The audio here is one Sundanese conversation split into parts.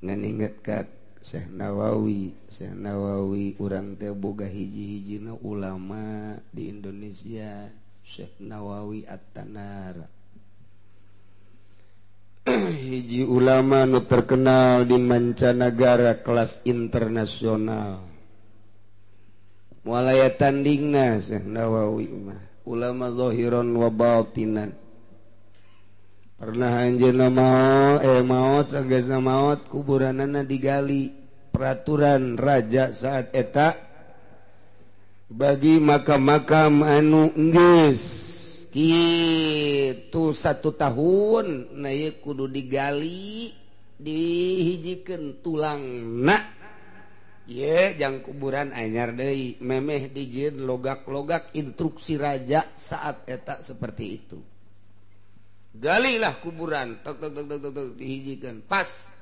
Ngan inget ka Syekh Nawawi. Syekh Nawawi urang teh boga hiji-hijina ulama di Indonesia, Syekh Nawawi At-Tanara. Hiji ulama nu terkenal di mancanagara kelas internasional. Moal aya tandingna Syekh Nawawi mah, ulama zahiran wa batinan. Pernah anjeunna maot, maot sanggeusna maot kuburanana digali. Peraturan raja saat eta bagi makam-makam anu geus kitu 1 tahun na ieu kudu digali dihijikeun tulangna. Ye jang kuburan anyar deui memeh dijieun logak-logak instruksi raja saat eta seperti itu. Galilah kuburan tok tok tok tok tok dihijikan pas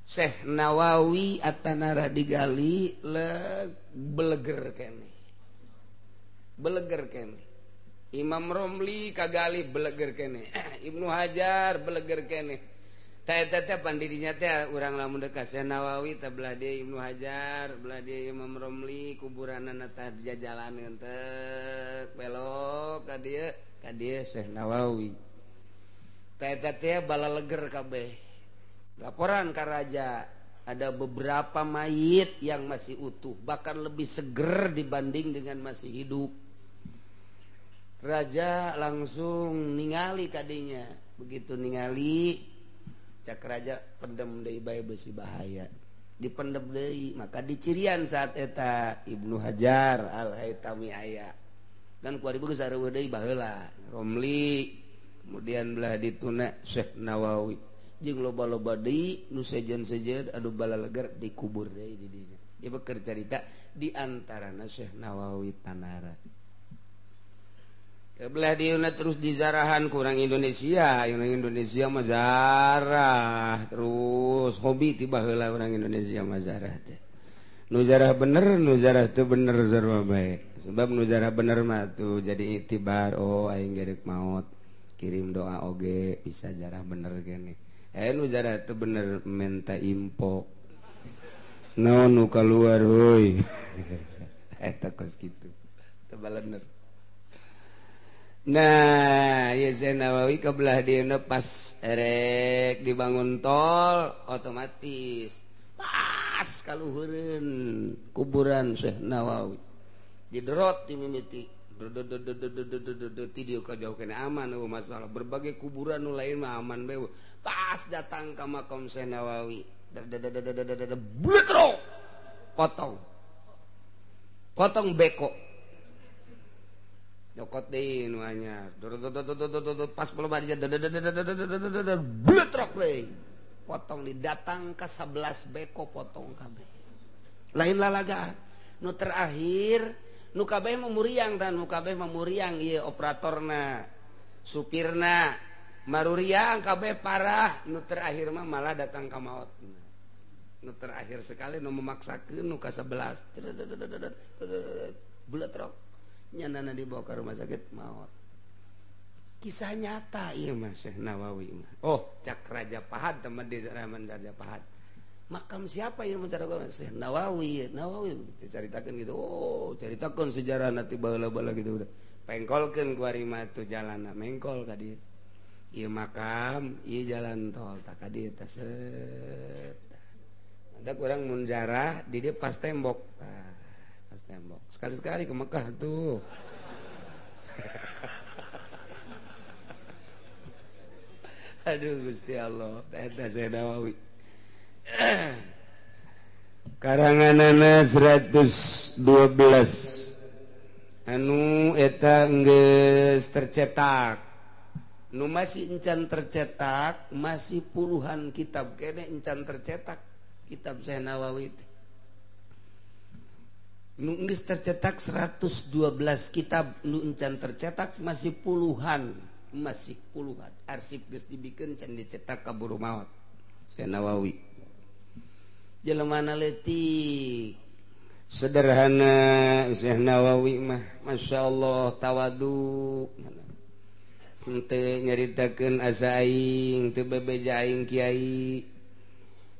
Syekh Nawawi At-Tanara digali beleger kene, beleger kene. Imam Romli kagali beleger kene, Ibnu Hajar beleger kene. Teh teh teh pandidinya teh urang lamun dekat Syekh Nawawi teh belah deui Ibnu Hajar, belah deui Imam Romli kuburanana teh jajalaneun teh belok ka dieu, ka dieu Syekh Nawawi. Teh teh balaleger kabeh. Laporan ka raja, ada beberapa mayit yang masih utuh, bahkan lebih seger dibanding dengan masih hidup. Raja langsung ningali kadinya. Begitu ningali, cak raja pendem deui bae besi bahaya. Dipendem deui, maka dicirian saat eta Ibnu Hajar Al-Haytami aya. Dan ku ari geus areueuh deui baheula Romli, kemudian belah dituna Syekh Nawawi. Jeung loba-loba deui nu sejen-sejen anu balaleger dikubur deui di dinya. Ieu beker carita di antarana Syekh Nawawi Tanara. Belah dieuna terus dizarahan ku urang Indonesia, urang Indonesia mah zarah terus hobi ti baheula urang Indonesia mah zarah teh. Nu zarah bener, nu zarah teu bener sarua bae. Sebab nu zarah bener mah tuh jadi itibar, oh aing gerek maot, kirim doa oge bisa zarah bener kene. Nu zarah teu bener menta info. Naon nu kaluar heuy. Eta kos kitu. Teu balener. Nah, ya Syekh Nawawi kebelah dieuna pas erek dibangun tol otomatis pas kaluhureun kuburan Syekh Nawawi. Diderot dimimiti. Ti dieu ka jauh kene aman eueuh masalah. Berbagai kuburan nu lain mah aman bae. Pas datang ka makam Syekh Nawawi, bletro. Potong. Potong beko. Nyokot deui nu anyar. Pas pelobar dia bletrok deui. Potong didatang ka 11 beko potong kabeh. Lain lalagaan. Nu terakhir nu kabeh mah muriang dan nu kabeh mah muriang ieu operatorna, supirna, maruriang kabeh parah. Nu terakhir mah malah datang ka maot. Nu terakhir sekali nu memaksakeun nu ka 11. Bletrok. Nyanana dibawa ke rumah sakit maot. Kisah nyata ieu mah Syekh Nawawi mah. Oh, cak Raja Pahad teman di zaman Raja Pahad. Makam siapa yang mencari Syekh Nawawi? Nawawi dicaritakeun gitu. Oh, caritakeun sejarah nanti baheula-baheula gitu udah. Pengkolkeun ku ari mah tuh jalanna mengkol ka dieu. Ieu makam, ieu jalan tol tak ka dieu teh set. Ada kurang mun jarah di dieu pas tembok. Tah, pas tembok. Sekali-sekali ke Mekah tuh. Aduh Gusti Allah, eta Syekh Nawawi. Karanganana 112 anu eta geus tercetak. Nu masih encan tercetak, masih puluhan kitab kene encan tercetak kitab Syekh Nawawi teh. Nu geus tercetak 112 kitab, nu encan tercetak masih puluhan, masih puluhan. Arsip geus dibikeun can dicetak kaburu maot Syekh Nawawi. Jelemana leutik sederhana Syekh Nawawi mah, Masya Allah tawadu. Henteu nyaritakeun asa aing, teu bebeja aing kiai.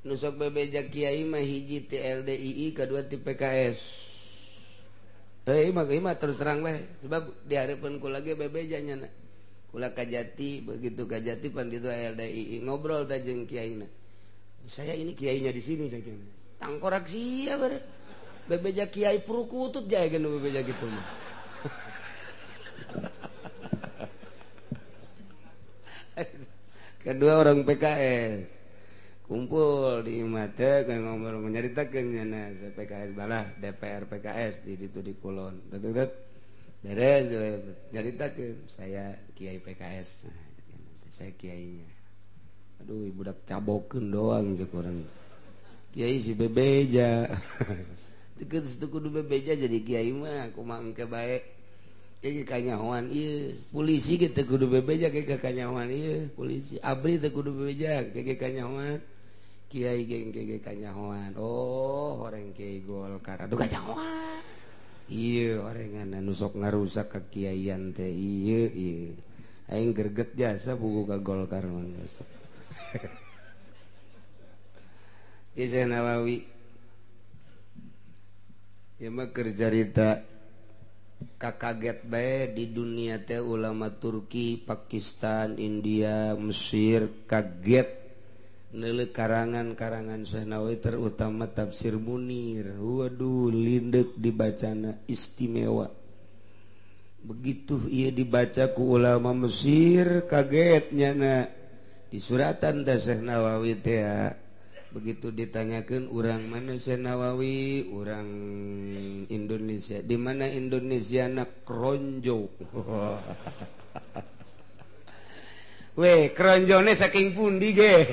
Nu sok bebeja kiai mah hiji ti LDII, kedua ti PKS. Heuh mah terus terang bae sebab di hareupeun kula ge bebeja nya. Kula Kajati, begitu Kajati pan ditu LDII ngobrol teh jeung kiaina. Saya ini kiainya di sini saya kira. Tangkorak sia bare. Bebeja kiai purukutut jae geus bebeja kitu mah. Kedua orang PKS kumpul di imah teh ngobrol nyaritakeun nya PKS balah DPR PKS di ditu di Kulon. Beres nyaritakeun saya kiai PKS. Saya kiainya. Aduh budak cabokeun doang cek urang. Kiai si bebeja. Teu kudu bebeja jadi kiai mah kumaha engke bae. Kiai kanyahoan ieu, polisi ge teu kudu bebeja ge kanyahoan ieu, polisi abri teu kudu bebeja ge kanyahoan. Kiai ge ge kanyahoan. Oh, orang kiai Golkar atuh kanyahoan. Iya orengan anu sok ngarusak kekiaian teh ieu ieu. Aing greget jasa buku ka Golkar mah sok. Ieu Nawawi. Ieu mah keur carita kakaget bae di dunia teh ulama Turki, Pakistan, India, Mesir kaget neuleuh karangan-karangan Syekh Nawawi terutama tafsir Munir. Waduh lindek dibacana istimewa. Begitu ia dibaca ku ulama Mesir kaget nyana di suratan teh Syekh Nawawi teh. Begitu ditanyakeun urang mana Syekh Nawawi, urang Indonesia. Di mana Indonesia na Kronjo. Weh, kronjone saking pundi ge?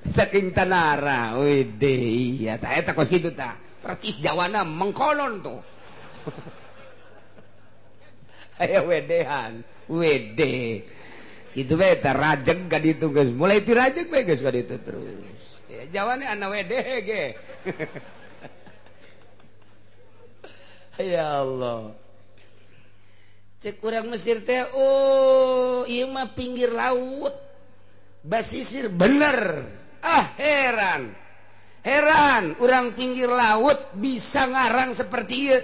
Saking Tanara. Wede, iya tah eta kos kitu tah. Percis Jawana mengkonon tuh. Aya wedehan, wede. Itu bae tah rajeg ka ditu geus. Mulai ti rajeg bae geus ka ditu terus. Ya Jawane ana wede ge. Ya Allah. Cek urang Mesir teh, oh ieu mah pinggir laut basisir bener. Ah heran, heran urang pinggir laut bisa ngarang seperti ieu.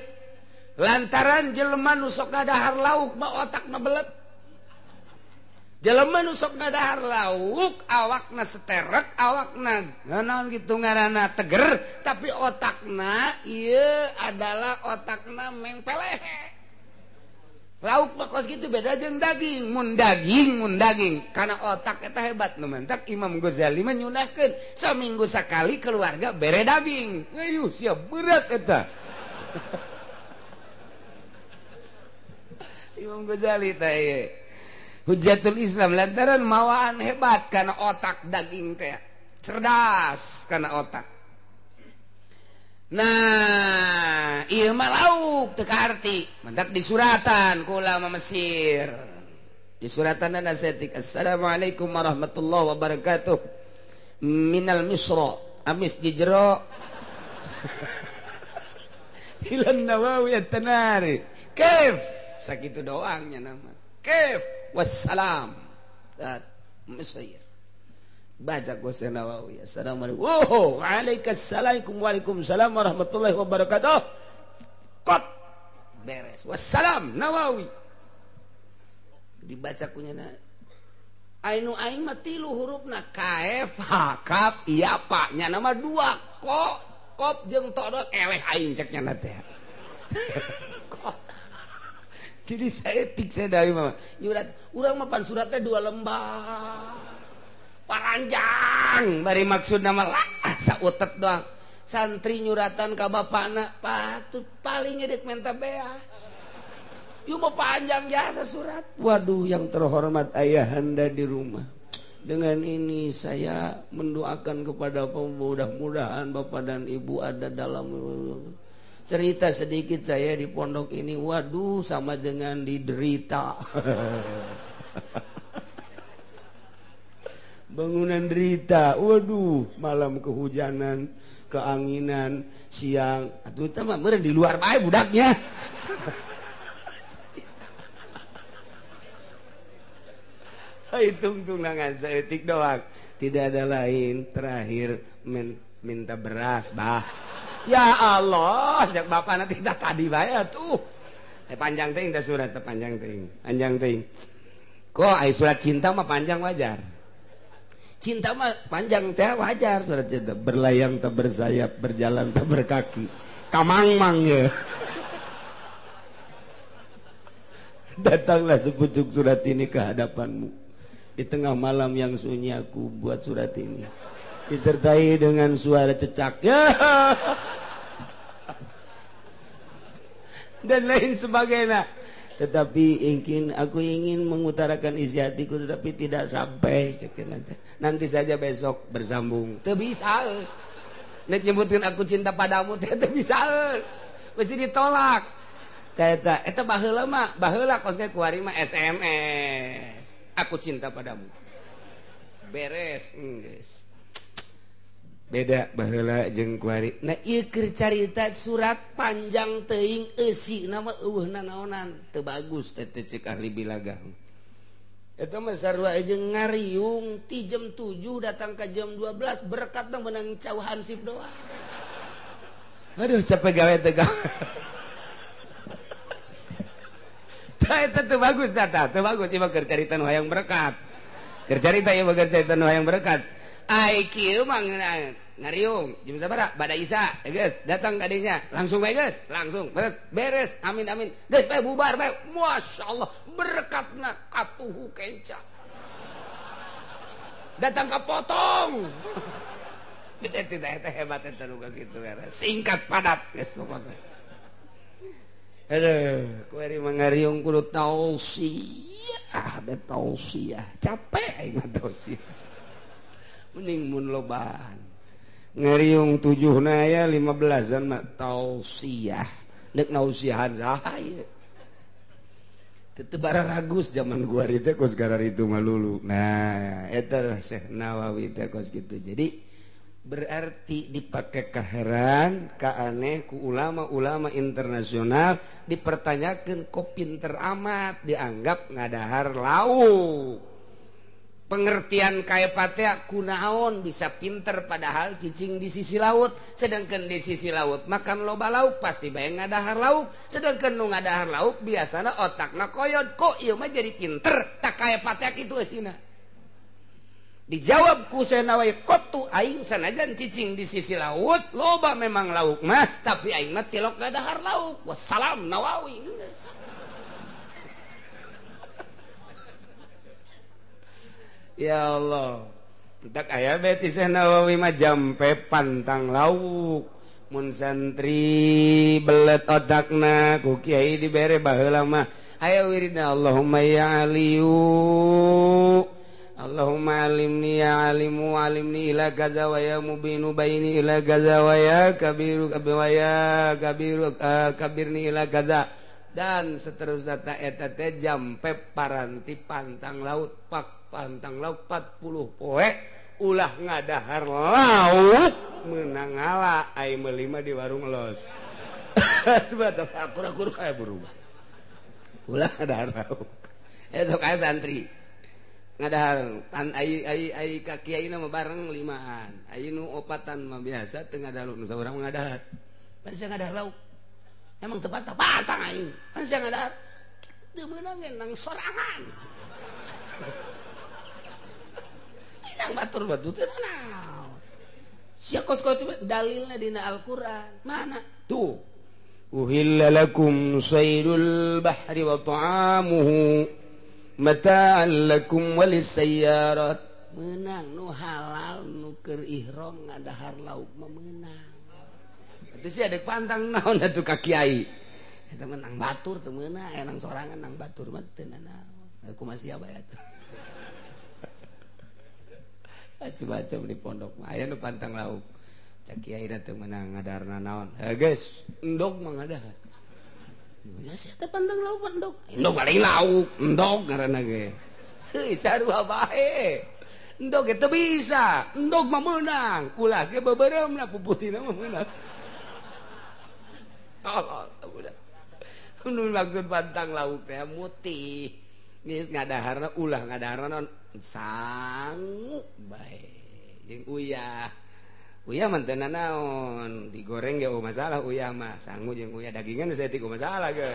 Lantaran jelema nu sok ngadahar lauk mah otakna belet. Jelema nu sok ngadahar lauk awakna seterek, awakna naon kitu ngaranna teger, tapi otakna ieu adalah otakna mengpeleh. Lauk mah kos kitu beda jeung daging, mun daging karena otak eta hebat nu mantak Imam Ghazali mah nyunahkeun saminggu sakali keluarga bere daging. Ayuh siap berat eta. Imam Ghazali teh ieu Hujjatul Islam lantaran mawaan hebat karena otak daging teh cerdas karena otak. Nah, ieu mah lauk teu kaarti, mantak disuratan ku ulama Mesir. Disuratan saeutik assalamualaikum warahmatullahi wabarakatuh. Minal Misra, amis di jero. Ilan Nawawi at-Tanari. Kaif? Sakitu doangnya nama. Kaif? Wassalam. Dat Mesir. Baca ku Syekh Nawawi. Assalamualaikum. Oh, waalaikumsalam waalaikumsalam warahmatullahi wabarakatuh. Kot beres. Wassalam Nawawi. Dibaca kunyana. Ainu aing mah tilu hurufna K F H K iya pak nya nama dua ko kop jeung todot eleh aing cek nyana teh. Kok. Jadi saya tik saya dari mama. Nyurat urang mah pan suratnya dua lembar. Paranjang bari maksud nama lah sautet doang. Santri nyuratan ka bapana patut paling ngedek menta beas. Yuk mau panjang jasa surat. Waduh yang terhormat ayahanda di rumah. Dengan ini saya mendoakan kepada mudah-mudahan bapak dan ibu ada dalam cerita sedikit saya di pondok ini. Waduh sama dengan diderita. Bangunan derita. Waduh malam kehujanan, keanginan, siang. Atuh teh mah meureun di luar bae budaknya. Tungtungan saeutik doang. Tidak ada lain. Terakhir minta beras, bah. Ya Allah, jak bapak nanti tadi bae tuh. Panjang teuing teh surat teh panjang teuing. Panjang teuing. Kok ai surat cinta mah panjang wajar. Cinta mah panjang teh wajar surat cinta. Berlayang tak bersayap, berjalan tak berkaki. Kamangmang ya. Datanglah sepucuk surat ini ke hadapanmu. Di tengah malam yang sunyi aku buat surat ini. Disertai dengan suara cecak. Ya. Dan lain sebagainya. Tetapi aku ingin mengutarakan isi hatiku tetapi tidak sampai. Nanti saja besok bersambung. Teu bisa. Nek nyebutin aku cinta padamu teh teu bisa. Mesti ditolak. Eta eta baheula mah, baheula kos ge kuari mah SMS. Aku cinta padamu. Beres geus. Beda baheula jeung kuari. Nah ieu keur carita surat panjang teuing eusina mah eueuh nanaonan. Teu bagus teh cek ahli bilagah. Eta mah sarua jeung ngariung ti jam 7 datang ka jam 12 berkatna meunang cau hansip doang. Aduh capek gawe teh gawe. Eta teu bagus data, teu bagus ieu mah keur carita nu hayang berkat. Keur carita ieu mah keur carita nu hayang berkat. Ai kieu mah ngariung jam sabaraha? Bada Isya, geus datang ka dinya, langsung bae geus, langsung beres, beres, amin amin. Geus bae bubar bae. Masyaallah, berkatna katuhu kenca. Datang ka potong. Eta hebat eta nu kitu singkat padat geus pokokna. Aduh, kuari mangariung kudu tausiah, da tausiah. Capek aing mah tausiah. Mending mun lobaan. Ngariung 7 na aya 15-an mah tausiah. Deuk nausiahan saha ieu? Teu bararagus zaman gua teh kos gararitu mah lulu. Nah, eta Syekh Nawawi teh kos kitu. Jadi berarti dipakai kaheran, kaaneh ku ulama-ulama internasional dipertanyakan kok pinter amat dianggap ngadahar lauk. Pengertian kaepatea kunaon bisa pinter padahal cicing di sisi laut, sedangkan di sisi laut makan loba lauk pasti bae ngadahar lauk, sedangkan nu ngadahar lauk biasana otakna koyot kok ieu mah jadi pinter tak kaepatea kitu eusina. Dijawab ku Nawawi kotu aing sanajan cicing di sisi laut loba memang lauk mah tapi aing mah tilok ngadahar lauk. Wassalam Nawawi. Ya Allah. Tak aya beti Syekh Nawawi mah jampe pantang lauk. Mun santri belet otakna ku kiai dibere baheula mah aya wiridna Allahumma ya aliyu Allahumma alimni ya alimu alimni ila kaza wa ya mubinu baini ila kaza wa ya kabiru wa ya kabiru kabirni ila kaza dan seterusnya ta eta teh jampe paranti pantang laut pak pantang laut 40 poe ulah ngadahar laut meunang ngala ai meuli mah di warung los. Akur-akur kayak berubah ulah ngadahar laut eta kayak santri ngadahar pan ai ai ai ka kiai mah bareng limaan ai nu opatan mah biasa teu ngadahar nu saurang ngadahar pan sia ngadahar lauk emang teu patang aing pan sia ngadahar teu meunang nang sorangan nang batur batu teu naon sia kos-kos dalilna dina Al-Qur'an mana tuh uhilla lakum saydul bahri wa ta'amuhu mata'an lakum walisayyarat menang nu halal nu keur ihram ngadahar lauk mah meunang atuh sia deuk pantang naon atuh ka kiai eta menang batur teu meunang aya nang sorangan nang batur mah teu nanaon kumaha sia bae atuh macam-macam di pondok mah aya nu pantang lauk cak kiai teu meunang ngadarna naon heuh geus endog mah ngadahar. Ya sia teh pantang lauk endog. Endog paling lauk, endog ngaranna ge. Heuh sarua bae. Endog ge teu bisa, endog mah meunang. Ulah ge beubeuremna puputina mah meunang. Tolol budak. Nu maksud pantang lauk teh mutih. Geus ngadaharna ulah ngadaharna naon Sangu bae jeung uyah. Uyah mah teu nanaon, digoreng ge eueuh masalah uyah mah. Sangu jeung uyah dagingan saeutik masalah ge.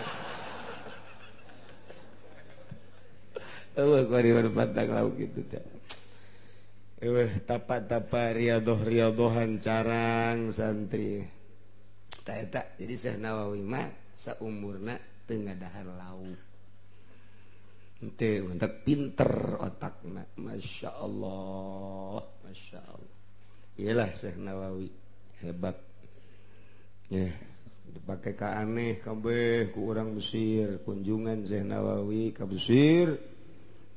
Eueuh kuari pantang lauk kitu teh. Eueuh tapa-tapa riadoh-riadohan carang santri. Tah eta jadi Syekh Nawawi mah saumurna teu ngadahar lauk. Henteu mentak pinter otakna. Masya Allah, Masya Allah. Iyalah Syekh Nawawi hebat. Ya, dipakai ka aneh kabeh ku urang Mesir, kunjungan Syekh Nawawi ka Mesir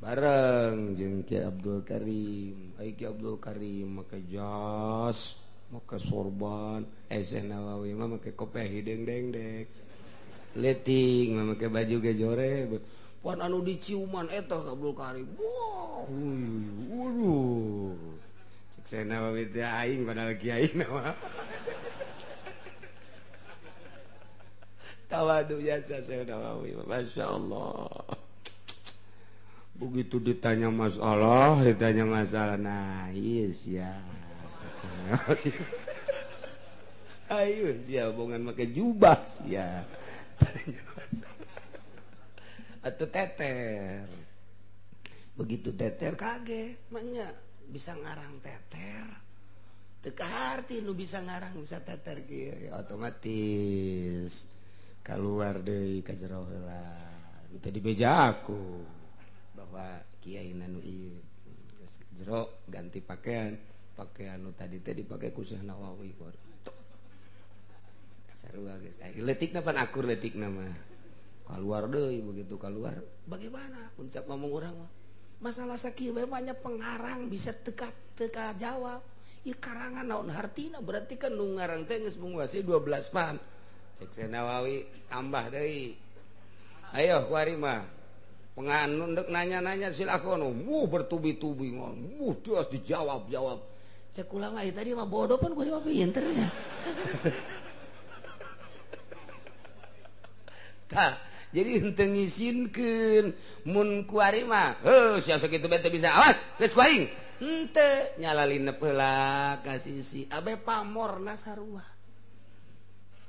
bareng jeung Ki Abdul Karim. Ai Ki Abdul Karim make jas, make sorban, Syekh Nawawi mah make kopiah hideung dengdek. Leutik mah make baju ge jore. Pan anu diciuman eta Abdul Karim. Wah, waduh. Cek Syekh Nawawi teh aing padahal kiai mah. Tawadu jasa Syekh Nawawi, Masya Allah. Begitu ditanya masalah, nah iya sia. Ayo sia bongan make jubah sia. Tanya masalah. Atau teter. Begitu teter kaget, maknya bisa ngarang teter. Teu kaharti nu bisa ngarang bisa teter kieu, ya otomatis keluar deui ka jero heula. Teu dibeja aku bahwa kiai nu ieu geus jero ganti pakaian, pakaian nu tadi teh dipake ku Syekh Nawawi. Sarua geus. Leutikna pan akur leutikna mah. Keluar deui, begitu keluar bagaimana puncak ngomong urang mah masalah sakieu bae banyak pengarang bisa teka teka jawab ieu karangan naon hartina berarti kan nu ngarang teh geus menguasai 12 pan. Cek Syekh Nawawi tambah deui, ayo kuari mah penganun dek nanya-nanya silakon wuh bertubi-tubi wuh terus dijawab-jawab. Cek ulama ieu tadi mah bodoh pan kuari mah pinter nya. Tah jadi henteu ngisinkeun mun kuari mah heuh sia sakitu bae teu bisa awas geus ku aing henteu nyalalinep heula ka sisi abe pamorna sarua.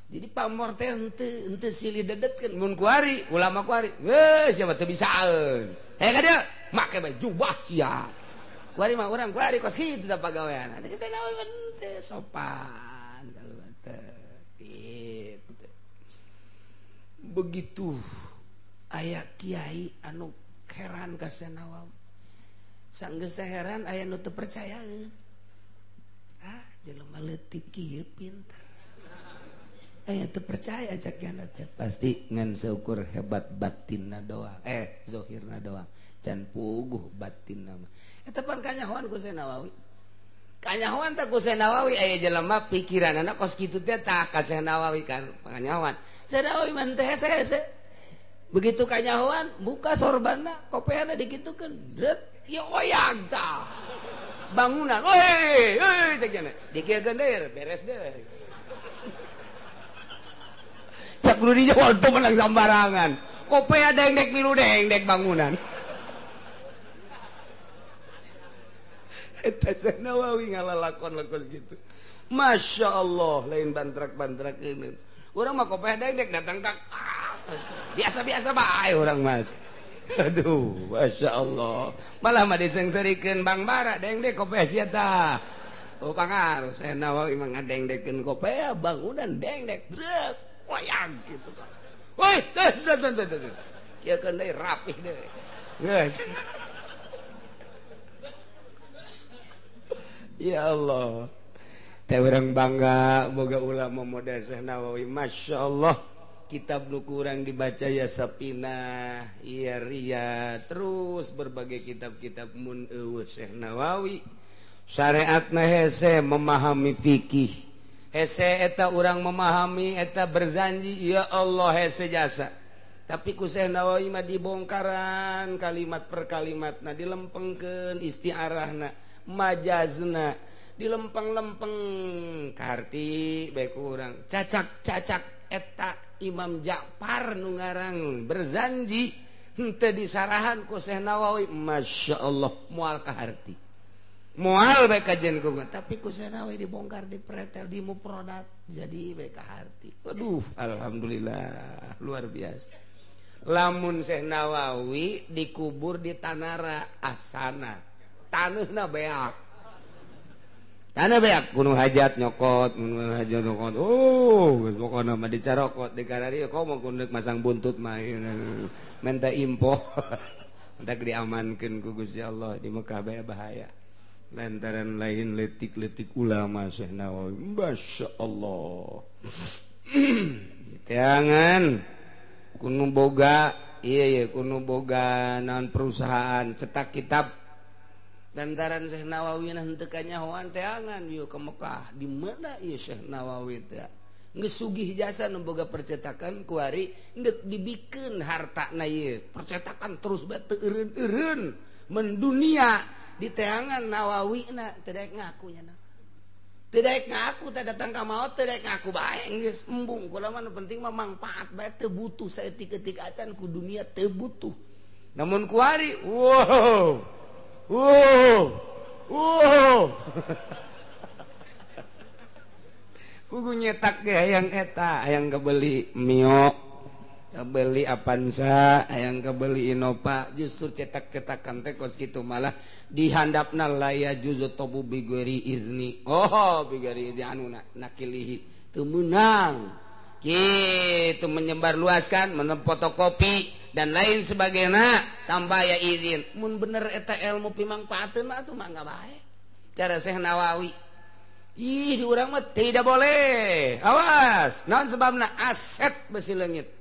Jadi pamor teh henteu silih dedetkeun mun kuari ulama kuari heuh sia mah teu bisaeun heh ka dieu make bae jubah sia kuari mah urang kuari kos kitu da pagawean teh cenah henteu sopan kalau teh. Begitu aya kiai anu heran ka Syekh Nawawi sanggeus heran aya nu teu percayaeun. Ah jelema leutik kieu pinter aya teu percaya cak kiana teh pasti ngan seukur hebat batinna doang zahirna doang can puguh batinna mah. Eta pan kanyahoan ku Syekh Nawawi. Kanyahoan teh ku Syekh Nawawi aya jelema pikiranana kos kitu teh tah ka Syekh Nawawi kan kanyahoan. Syekh Nawawi mah teh hese-hese. Begitu kanyahoan buka sorbanna kopeana dikitukeun dret ieu oyag tah. Bangunan weh euy cek nya dikieukeun deui beres deui. Cak kudu dijawab teu menang sambarangan. Kopea dengdek milu dengdek bangunan. Eta Syekh Nawawi ngalalakon-lakon gitu. Masya Allah, lain bantrak-bantrak ini. Urang mah kopeh dengdek datang ka biasa-biasa bae urang mah. Aduh, Masya Allah. Malah mah disengserikeun Bang Bara dengdek kopeh sia tah. Oh pangaruh Syekh Nawawi mah ngadengdekeun kopeh bangunan dengdek drek wayang gitu. Woi, teh teh teh teh. Kieu keun deui rapih deui. Geus. Ya Allah, teh urang bangga boga ulama model Syekh Nawawi. Masya Allah, kitab nu kurang dibaca ya Sapinah, ya Ria, terus berbagai kitab-kitab mun eueuh Syekh Nawawi. Syariatna hese memahami fikih, hese eta urang memahami eta berzanji, ya Allah hese jasa. Tapi ku Syekh Nawawi mah dibongkaran kalimat per kalimatna, dilempengkeun istiarahna, majazna dilempeng-lempeng karti bae kurang cacak-cacak eta Imam Ja'far nu ngarang berzanji Henteu disarahan ku Syekh Nawawi, Masya Allah moal kaharti. Moal bae kajian ku, tapi ku Syekh Nawawi dibongkar, dipretel, dimuprodat, jadi bae kaharti. Aduh, alhamdulillah luar biasa. Lamun Syekh Nawawi dikubur di Tanara Asana, taneuhna beak. Tanah beak gunung hajat nyokot, gunung hajat nyokot. Oh, geus pokona mah dicarokot di karari komo kudu masang buntut mah minta impo. Entak diamankeun ku Gusti Allah di Mekah bae bahaya. Lantaran lain letik-letik ulama Syekh Nawawi. Masya Allah. Teangan kuno boga, iya iya kuno boga naon perusahaan cetak kitab. Lantaran Syekh Nawawi henteu kanyahoan teangan yeuh ke Mekah. Di mana ieu Syekh Nawawi teh? Geus sugih jasa nu boga percetakan kuari deuk dibikeun hartana ieu. Percetakan terus bae teu eureun-eureun mendunia di teangan Nawawi na teu daek ngaku nya. Teu daek ngaku teh datang ka maot teu daek ngaku bae geus embung kula mah nu penting mah mangpaat bae teu butuh saeutik-eutik acan ku dunia teu butuh. Namun kuari wow wow, wow. Kudu nyetak ge hayang eta, hayang kebeli Mio, kebeli Avanza, hayang kebeli Innova, justru cetak-cetakan teh kos kitu malah dihandapna laya juzu tobu bigori izni. Oh, bigori izni anu nakilihi teu meunang. Gitu menyebarluaskan, menempotokopi dan lain sebagainya tanpa ya izin. Mun bener eta ilmu pimangpaateun mah atuh mangga bae. Cara Syekh Nawawi. Ih, di urang mah tidak boleh. Awas, naon sebabna aset besi leungit.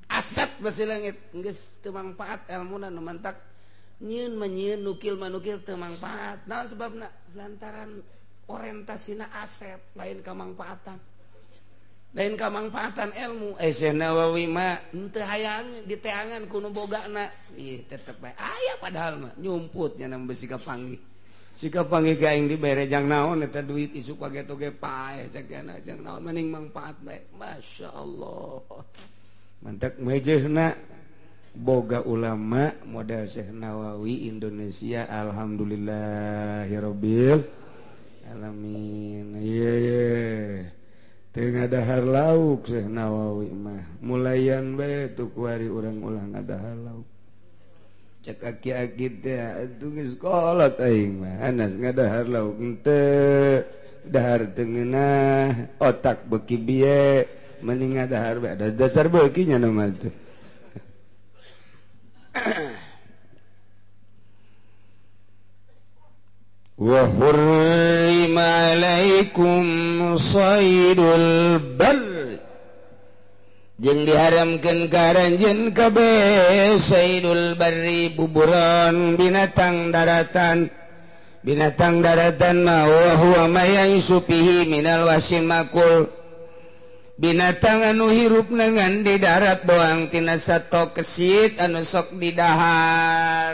Aset besi leungit geus teu mangpaat elmuna nu mantak nyieun mah nyieun nukil mah nukil teu mangpaat. Naon sebabna? Lantaran orientasina aset lain kamangpaatan. Lain kamangpaatan ilmu. Syekh Nawawi mah henteu hayang diteangan ku nu bogana. Ih, tetep bae aya padahal mah nyumput nya nang besi kapanggih. Si kapanggih ka aing dibere jang naon eta duit isuk pageto ge pae cek jang naon mending mangpaat bae. Masya Allah. Mantak mejehna boga ulama model Syekh Nawawi Indonesia alhamdulillahirabbil alamin. Ye ye. Teu ngadahar lauk Syekh Nawawi mah mulayan bae tu kuari urang ulah ngadahar lauk. Cek aki-aki teh atuh geus kolot aing mah anas ngadahar lauk henteu dahar teu ngeunah otak beuki bieu mending ngadahar bae ada dasar beuki nya nu mah teh. Wa hurrima alaikum saydul barr jeung diharamkeun ka aranjeun kabeh saydul barri buburon binatang daratan. Binatang daratan mah wa huwa ma ya'isu fihi minal wahsi makul. Binatang anu hirup ngan di darat doang tina sato kesit anu sok didahar.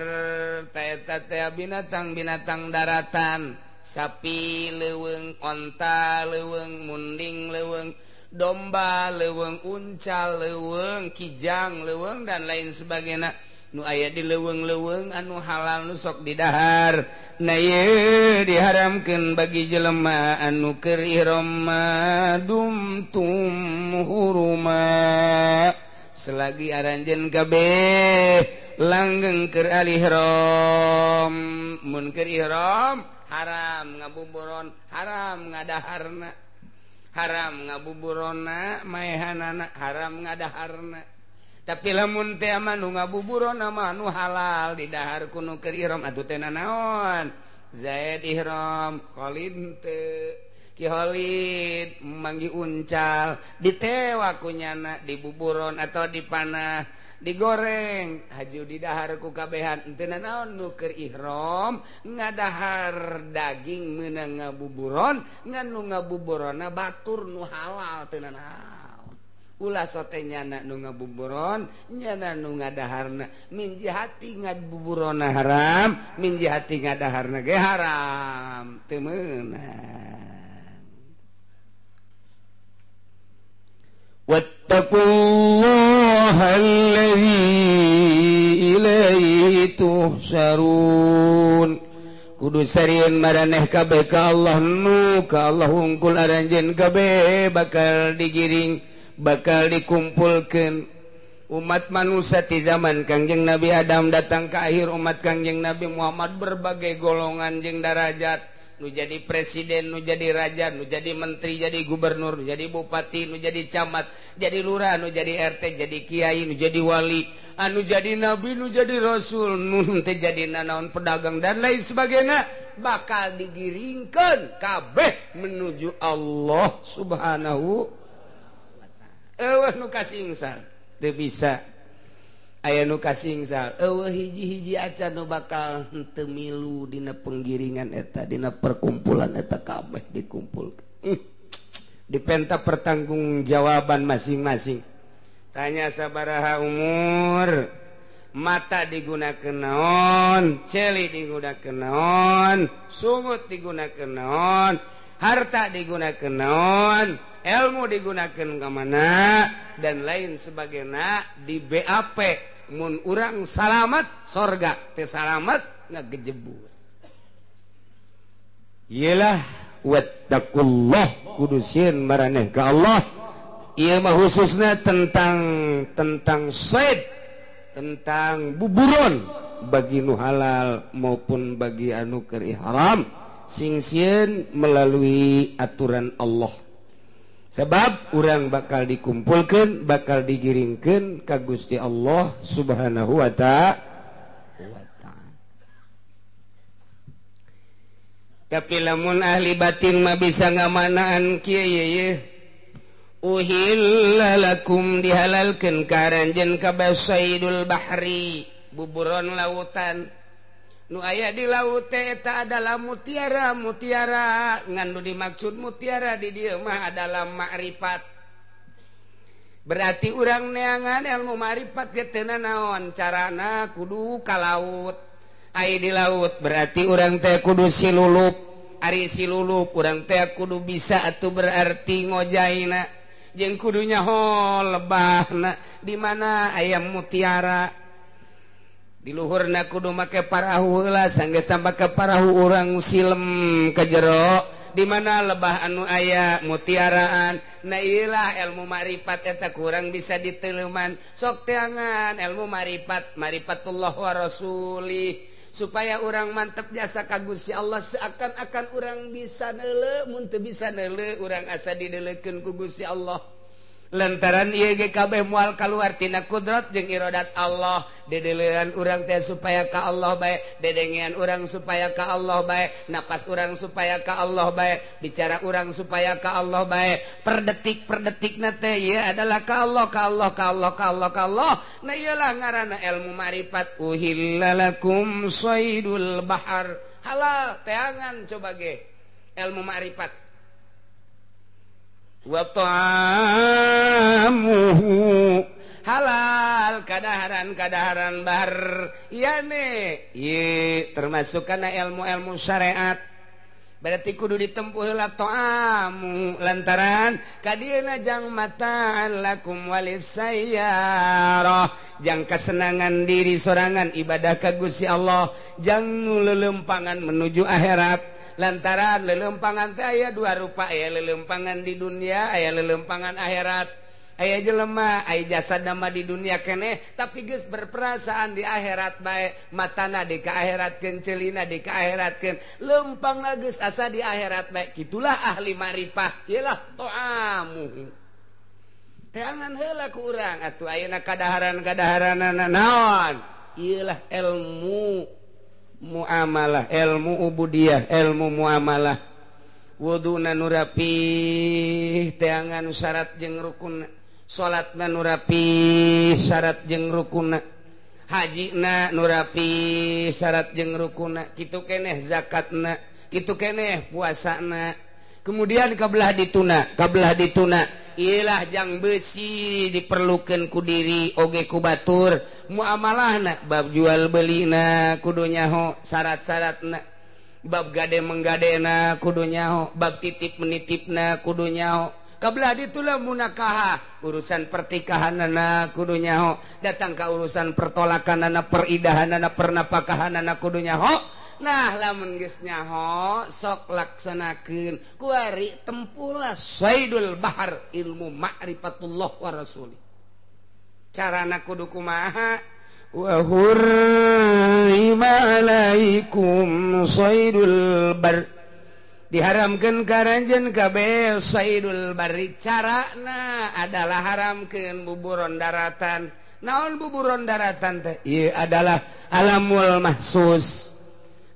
Eta teh binatang-binatang daratan, sapi leuweung, onta leuweung, munding leuweung, domba leuweung, unca leuweung, kijang leuweung dan lain sebagainya. Nu aya di leuweung-leuweung anu halal nu sok didahar. Na ieu diharamkeun bagi jelema anu keur ihram dumtum huruma. Selagi aranjeun kabeh langgeng keur al-ihram. Mun keur ihram haram ngabuburon, haram ngadaharna. Haram ngabuburonna maehanana, haram ngadaharna. Tapi lamun teh mah nu ngabuburonna mah nu halal didahar ku nu keur ihram atuh teh nanaon? Zaid ihram, Khalid teu. Ki Khalid manggi uncal ditewa ku nyana dibuburon atau dipanah digoreng haju didahar ku kabehan henteu nanaon nu keur ihram ngadahar daging meunang ngabuburon ngan nu ngabuburonna batur nu halal teu nanaon. Ulah sote nyana nu ngabuburon nyana nu ngadaharna min jihati ngabuburonna haram min jihati ngadaharna ge haram teu meunang. Wattaqullaha allazi ilaihi tuhsyarun. Kudu sarieun maraneh kabeh ka Allah nu ka Allah hungkul aranjeun kabeh bakal digiring, bakal dikumpulkeun. Umat manusia di zaman Kangjeng Nabi Adam datang ke akhir umat Kangjeng Nabi Muhammad berbagai golongan jeung darajat, nu jadi presiden, nu jadi raja, nu jadi menteri, jadi gubernur, nu jadi bupati, nu jadi camat, jadi lurah, nu jadi RT, jadi kiai, nu jadi wali, anu jadi nabi, nu jadi rasul, nu teu jadi nanaon pedagang dan lain sebagainya, bakal digiringkeun kabeh menuju Allah Subhanahu wa taala. Eueuh nu kasingsal teu bisa, aya nu kasingsal eueuh hiji-hiji acan nu bakal henteu milu dina penggiringan eta, dina perkumpulan eta kabeh dikumpulkeun. Dipenta pertanggungjawaban masing-masing. Tanya sabaraha umur, mata digunakeun naon, celi digunakeun naon, sungut digunakeun naon, harta digunakeun naon, ilmu digunakeun ka mana dan lain sebagainya di BAP. Mun urang salamat sorga, teu salamat ngagejebur. Iyalah wattaqullah, kudu sieun maraneh ka Allah. Ieu mah khususna tentang said, tentang buburon bagi nu halal maupun bagi anu keur haram, sing sieun melalui aturan Allah. Sebab urang bakal dikumpulkeun, bakal digiringkeun ka Gusti Allah Subhanahu wa ta'ala. Tapi lamun ahli batin mah bisa ngamanaan kieu ye. Uhilla lakum dihalalkeun ka aranjeun kabeh saidul bahri, buburon lautan. Nu aya di laut teh eta adalah mutiara, mutiara ngan nu dimaksud mutiara di dieu mah adalah makrifat. Berarti urang neangan ilmu makrifat ge teu nanaon, carana kudu ka laut. Ai di laut berarti urang teh kudu silulup. Ari silulup urang teh kudu bisa atuh berarti ngojaina. Jeung kudu nyaho lebahna di mana aya mutiara. Di luhurna kudu make parahu heula, sanggeus make parahu urang silem ke jero di mana lebah anu aya mutiaraan. Nah iyalah ilmu makrifat eta kurang bisa diteleuman. Sok teangan ilmu makrifat, marifatullah wa rasuli, supaya urang mantep jasa ka Gusti Allah, seakan-akan urang bisa neuleu, mun teu bisa neuleu urang asa dideleukeun ku Gusti Allah. Lantaran ieu ge kabeh moal kaluar tina kudrat jeung iradat Allah. Dedeleuan urang teh supaya ka Allah bae, dedengean urang supaya ka Allah bae, napas urang supaya ka Allah bae, bicara urang supaya ka Allah bae, per detik per detikna teh ieu adalah ka Allah, ka Allah, ka Allah, ka Allah, ka Allah. Nah ieulah ngaranna ilmu makrifat. Uhilla lakum saydul bahar, halal teangan coba ge ilmu makrifat. Wa ta'amuhu halal kadaharan-kadaharan bar yane ye termasuk kana ilmu-ilmu syariat. Berarti kudu ditempuh heula ta'amu lantaran kadieuna jang mataan lakum walisayyarah, jang kesenangan diri sorangan ibadah ka Gusti Allah, jang nu lelempangan menuju akhirat. Lantaran lelempangan teh aya dua rupa, aya lelempangan di dunia, aya lelempangan akhirat. Aya jelema, aya jasad nama di dunia keneh, tapi geus berperasaan di akhirat bae, matana di ka akhiratkeun, celina di ka akhiratkeun, lempangna geus asa di akhirat bae. Kitulah ahli marifah, ieulah to'amu. Teangan heula ku urang atuh ayeuna kadaharan-kadaharanana naon? Ieulah ilmu muamalah, ilmu ubudiyah, ilmu muamalah. Wuduna nu rapih teangan syarat jeung rukun, salatna nu rapih syarat jeung rukunna, hajina nu rapih syarat jeung rukunna, kitu keneh zakatna, kitu keneh puasana. Kemudian kabelah dituna, kabelah dituna ilah jang besi diperlukan ku diri oge ku batur muamalahna, bab jual belina kudu nyaho syarat-syaratna, bab gade menggadena kudu nyaho, bab titip menitipna kudu nyaho, Kabelah ditulah munakaha urusan pertikahanana kudu nyaho, datang ka urusan pertolakanana, peridahanana, pernapakahanana kudu nyaho. Nah lamun geus nyaho sok laksanakeun kuari tempulah saidul bahar ilmu ma'rifatullah wa rasuli. Carana kudu kumaha? Wa hurrima alaikum saidul bar, diharamkeun ka ranjeun kabeh saidul barri. Carana adalah haramkeun buburon daratan. Naon buburon daratan teh? Ieu adalah alamul mahsus,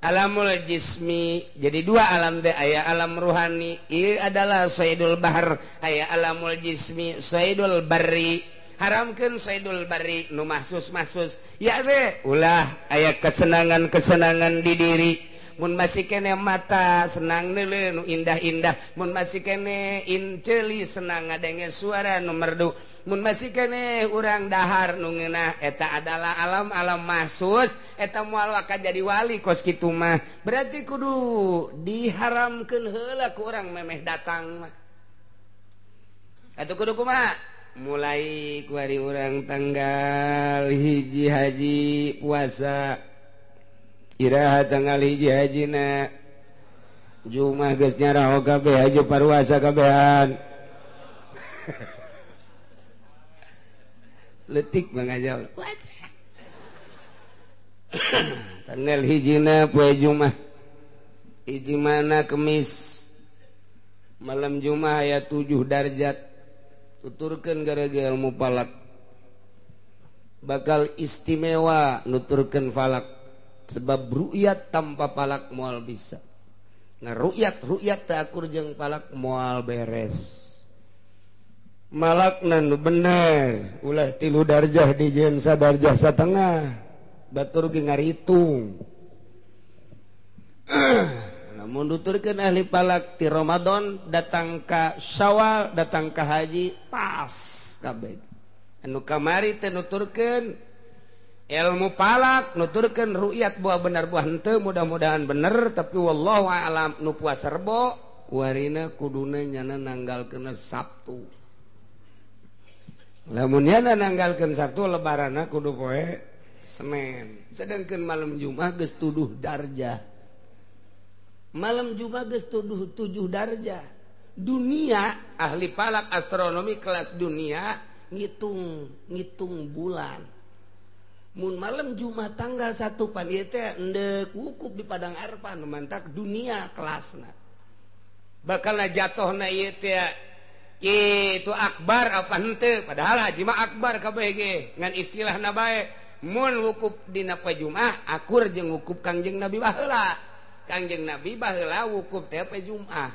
alamul jismi. Jadi dua alam teh, aya alam ruhani ieu adalah saidul bahar, aya alamul jismi saidul barri. Haramkeun saidul barri nu mahsus-mahsus ya teh ulah aya kesenangan-kesenangan di diri. Mun masih kene mata senang neuleuh nu indah-indah, mun masih kene inceuli senang ngadenge suara nu merdu, mun masih kene urang dahar nu ngeunah, eta adalah alam-alam mahsus. Eta moal waka jadi wali kos kitu mah. Berarti kudu diharamkeun heula ku urang memeh datang mah. Atuh kudu kumaha? Mulai kuari urang tanggal hiji haji puasa, iraha tanggal hiji hajina Jumat geus nyaraho kabeh haji paruasa kabehan. Letik mangajal tanggal hijina poe Jumat, hiji mana Kemis, malam Jumat aya 7 darjat. Tuturkeun gara-gara ilmu falak bakal istimewa nuturkeun falak, sebab ru'yat tanpa falak moal bisa. Nah ru'yat ru'yat teu akur jeung falak moal beres. Malakna nu bener ulah 3 darjah dijieun sadarjah satengah, batur ge ngaritung. Namun nuturkeun ahli falak ti Ramadan datang ka Syawal datang ka haji pas kabeh. Anu kamari teh nuturkeun ilmu falak, nuturkeun ru'yat buah bener buah henteu, mudah-mudahan bener tapi wallahu a'lam. Nu puasa Rebo kuarina kuduna nyana nanggalkeun Sabtu. Lamun nyana nanggalkeun Sabtu lebaranna kudu poe Senin. Sedangkan malam Jumat geus tuduh darjah. Malam Jumat geus tuduh 7 darjah. Dunia ahli falak astronomi kelas dunia ngitung bulan. Mun malam Jumat tanggal 1 pan ieu teh endek wukuf di Padang Arfah nu mantak dunia kelasna. Bakalna jatohna ieu teh itu akbar apa henteu, padahal haji mah akbar kabeh ge ngan istilahna bae. Mun wukuf dina poe Jumat akur jeung wukuf Kangjeng Nabi baheula. Kangjeng Nabi baheula wukuf teh poe Jumat.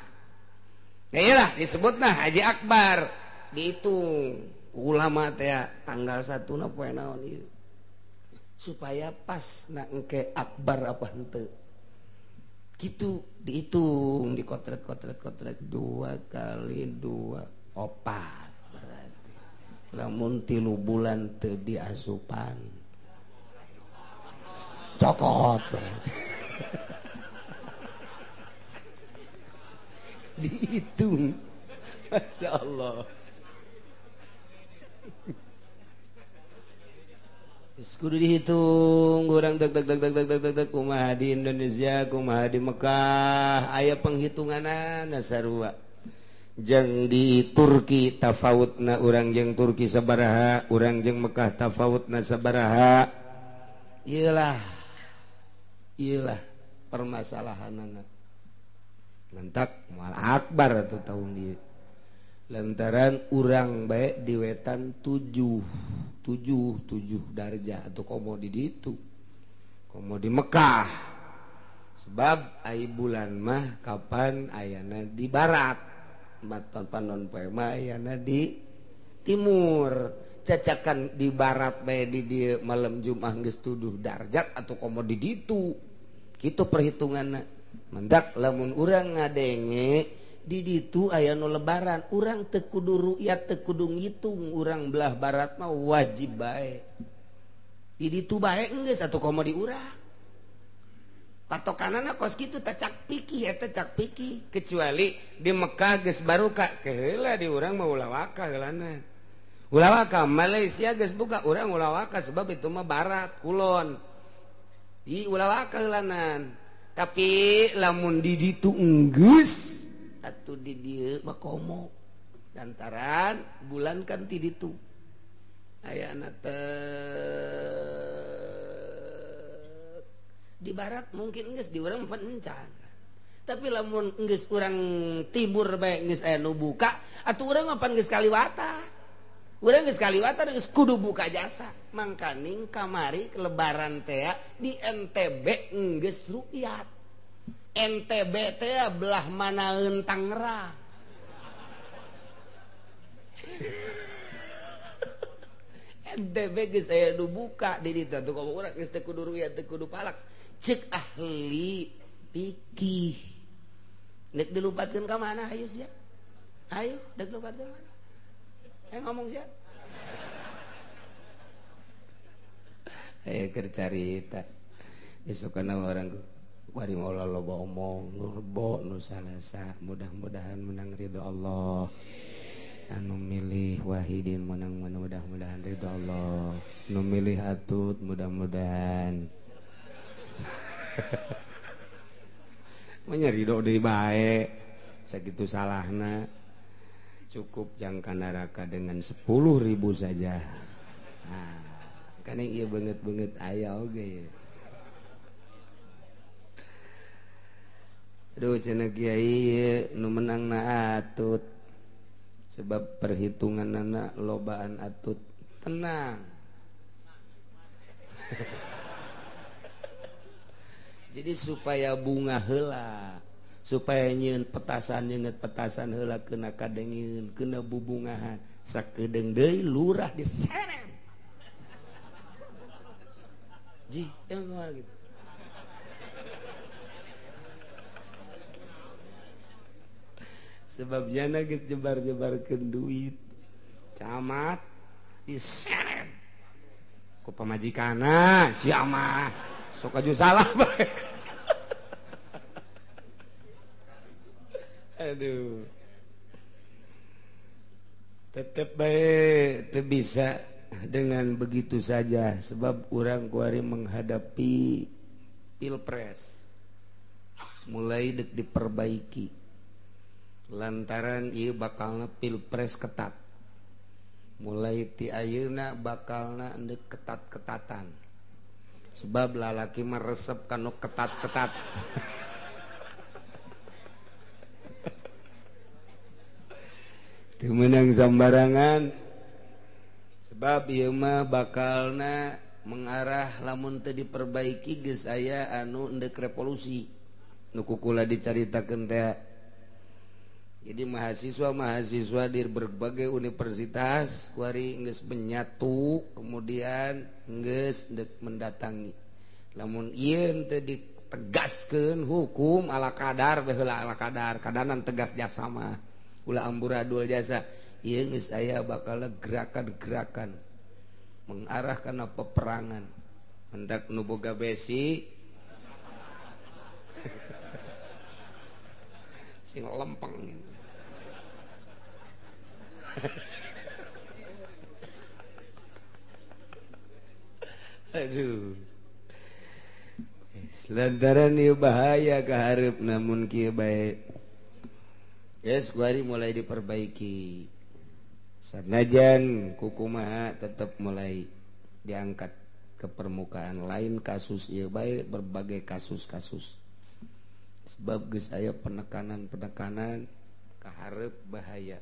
Nah iyalah disebutna haji akbar. Dihitung ulama teh tanggal 1 na poe naon ieu supaya pas na engke akbar apa henteu. Gitu dihitung dikotret-kotret-kotret 2 kali 2 4 berarti. Lamun 3 bulan teu diasupan cokot berarti. Dihitung, Masya Allah. Kudu dihitung urang deg deg deg deg deg deg deg kumaha di Indonesia, kumaha di Mekah, aya penghitunganana sarua. Jeung di Turki tafawutna urang jeung Turki sabaraha, urang jeung Mekah tafawutna sabaraha. Iyalah, iyalah permasalahanana. Lantak moal akbar atuh tahun ieu. Lantaran urang bae di wetan 7 darjah atau komo di ditu, komo di Mekah. Sebab ai bulan mah kapan ayana di barat, maton panon poe mah ayana di timur. Cacakan di barat bae di dieu malam Jumat geus 7 darjat atau komo di ditu. Kitu perhitunganna. Mendak lamun urang ngadenge di ditu aya nu lebaran, urang teu kudu ru'yat, teu kudu ngitung, urang belah barat mah wajib bae. Di ditu bae geus atuh komo di urang. Patokanana kos kitu teh cak pikih eta cak pikih kecuali di Mekah geus baruka keheula di urang mah ulah waka heulana. Ulah waka Malaysia geus buka urang ulah waka sebab itu mah barat kulon. Ih ulah waka heulanan. Tapi lamun di ditu enggeus atuh di dieu mah komo. Lantaran bulan kan ti ditu. Ayana teh di barat mungkin geus di urang pencan. Tapi lamun geus urang timur bae geus aya nu buka atuh urang mah pan geus kaliwata. Urang geus kaliwata geus kudu buka jasa. Mangkaning kamari lebaran teh di NTB geus rukyat. NTB teh belah manaeun Tangerang. NTB geus aya nu buka di ditu atuh komo urang geus teu kudu rukyat teu kudu palak. Cek ahli pikih nek dilupatkeun ka mana hayu sia? Hayu dek dilupatkeun mana? Ngomong sia. Ayo keur carita. Geus pokona urang bari moal loba omong nu rebo nu salasa mudah-mudahan menang ridho Allah. Anu milih Wahidin menang mudah-mudahan ridho Allah. Nu milih Atut mudah-mudahan menyeri do deui bae sakitu salahna cukup jangka neraka dengan 10.000 saja. Nah, kan ieu beungeut-beungeut aya oge. Aduh cenah kiai nu menangna Atut sebab perhitunganna lobaan Atut tenang. Jadi supaya bunga heula, supaya nyieun petasan nyeungeut petasan heula kena kadengeun, kena bubungahan, sakedeung deui lurah diseret. Ji, yang kumaha gitu. Sebab jana geus jebar-jebarkeun duit. Camat diseret. Ku pamajikanna sia mah. Sok aju salah bae. Aduh. Tetep bae teu bisa dengan begitu saja sebab urang kuari menghadapi pilpres. Mulai dek diperbaiki. Lantaran ieu bakalna pilpres ketat. Mulai ti ayeuna bakalna endek ketat-ketatan. Sebab lalaki meresep kanu ketat-ketat. Teu meunang sambarangan. Sebab ieu mah bakalna mengarah lamun teu diperbaiki geus aya anu endek revolusi. Nu kukula dicaritakeun teh. Jadi mahasiswa-mahasiswa di berbagai universitas kuari geus menyatu kemudian geus dek mendatangi. Lamun ieu teu ditegaskeun hukum ala kadar baheula ala kadar, kadanan tegas jasa mah. Ulah amburadul jasa. Ieu geus aya bakal gerakan-gerakan mengarah kana peperangan. Hendak nu boga besi sing lempeng. Aduh. Lantaran ieu bahaya kahareup namun kieu bae. Geus kuari mulai diperbaiki. Sanajan kukumaha tetep mulai diangkat ke permukaan lain kasus ieu bae berbagai kasus-kasus. Sebab geus aya penekanan-penekanan kahareup bahaya.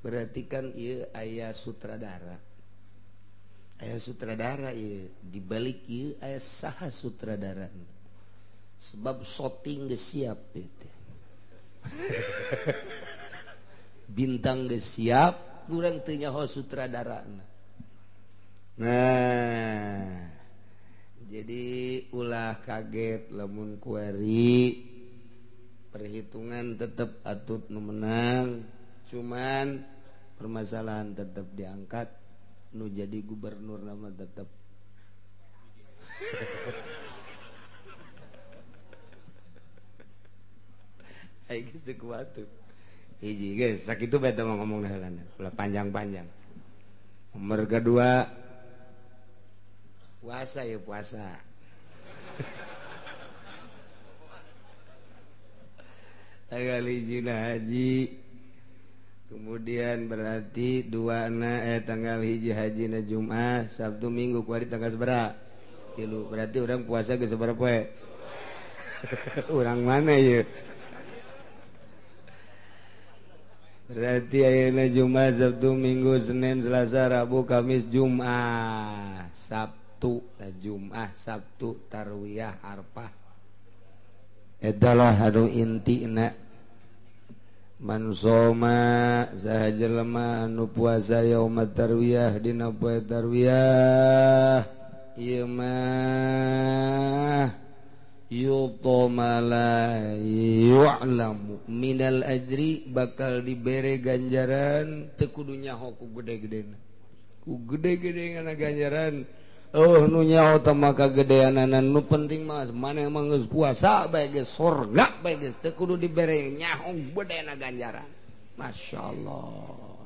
Berarti kan ieu aya sutradara. Aya sutradara ieu, dibalik ieu aya saha sutradara. Sebab shooting geus siap ieu teh. Bintang geus siap, urang teu nyaho sutradarana. Nah, jadi ulah kaget lamun kuari perhitungan tetap Atut nu menang, cuman permasalahan tetap diangkat, nu jadi gubernur nama tetap. Aing geus teu kuat tuh. Hiji geus sakitu bae teh ngomong heulana, ulah panjang-panjang. Nomor kedua puasa ya puasa. Tanggal hiji haji. Kemudian berarti dua na tanggal hiji haji na Jumat, Sabtu Minggu kuari tanggal sabaraha? 3. Berarti orang puasa geus sabaraha poe? Urang mana ieu? Berarti ayeuna Jumat, Sabtu, Minggu, Senin, Selasa, Rabu, Kamis, Jumat, Sabtu, Jumat, Sabtu, Tarwiyah, Arfah. Adalah anu intina. Man soma saha jelema anu puasa yaumat tarwiyah dina poe tarwiyah ieu mah yutoma la yu'lamu minal ajri bakal dibere ganjaran teu kudu nyaho ku gede-gedena ku gede-gede ngana ganjaran oh nu nyaho teh maka gedeanana nu penting mah maneh mah geus puasa bae geus sorga bae geus teu kudu dibere nyaho gedena ganjaran. Masyaallah.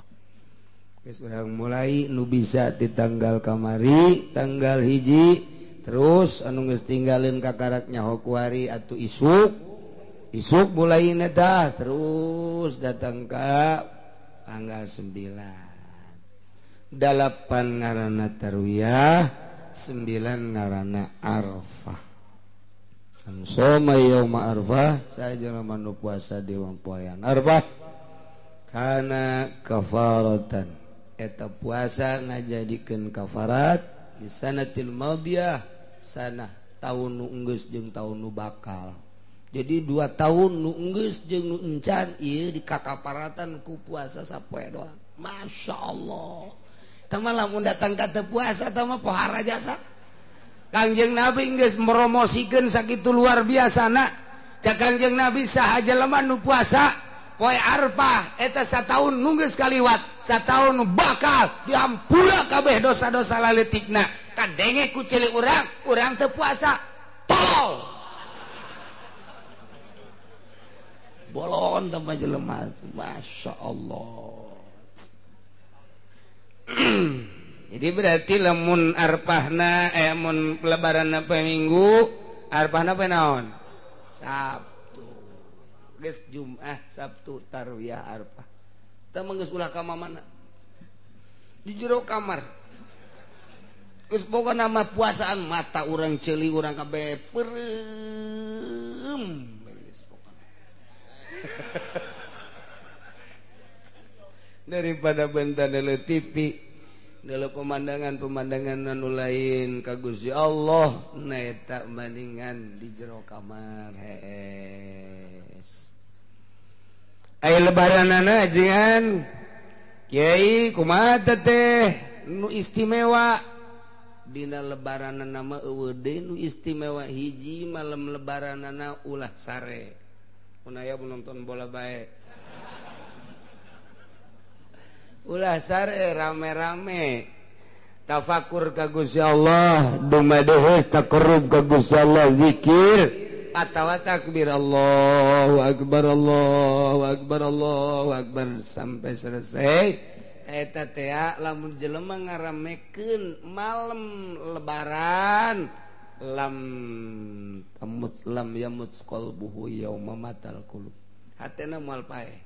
Geus urang mulai nu bisa di tanggal kamari tanggal hiji terus anu geus tinggalin kakarak nyaho kuari atuh isuk isuk mulai dah terus datang ka tanggal 9 8 ngaranna tarwiyah 9 ngaranna Arfah. Soma yauma Arfah saja nu puasa di poean Arfah kana kafaratan eta puasa ngajadikeun kafarat di sanatil madiyah sanah tahun nu enggeus jeung tahun nu bakal. Jadi 2 tahun nu enggeus jeung nu encan ieu dikakaparatan ku puasa sapoe doang. Masya Allah. Tah mah lamun datang ka teu puasa tah mah pohara jasa. Kangjeng Nabi geus promosikeun sakitu luar biasana. Cak Kangjeng Nabi saha jelema nu puasa poe Arfah eta sataun nu geus kaliwat, sataun nu bakal diampura kabeh dosa-dosa laletikna. Kadenge ku cilik urang, urang teu puasa. Tolol. Bolon tambah jelema. Masya Allah. Jadi berarti lamun arpahna mun lebaranna poe Minggu, arpahna poe naon? Sabtu. Geus Jumat, Sabtu, Tarwiyah, Arfah. Teu mah geus ulah ka mana? Di jero kamar. Geus boga nama puasaan mata urang ceuli urang kabeh peureum geus pokona. Daripada benta deuleu TV, deuleu pemandangan-pemandangan anu lain ka Gusti Allah, na eta bandingan di jero kamar hees. Aya lebaranana ajengan Kiai kumaha teh nu istimewa dina lebaranana mah eueuh deui nu istimewa hiji malam lebaranana ulah sare. Mun aya nonton bola bae. Ulah sare rame-rame tafakur ka Gusti Allah, dumadeheus taqarrub ka Gusti Allah, zikir atawa takbir Allahu akbar Allahu akbar Allahu akbar sampai selesai. Eta teh lamun jelema ngaramekeun malam lebaran lam tamut lam yamut qalbuhu yauma matal qulub, hatena moal paeh.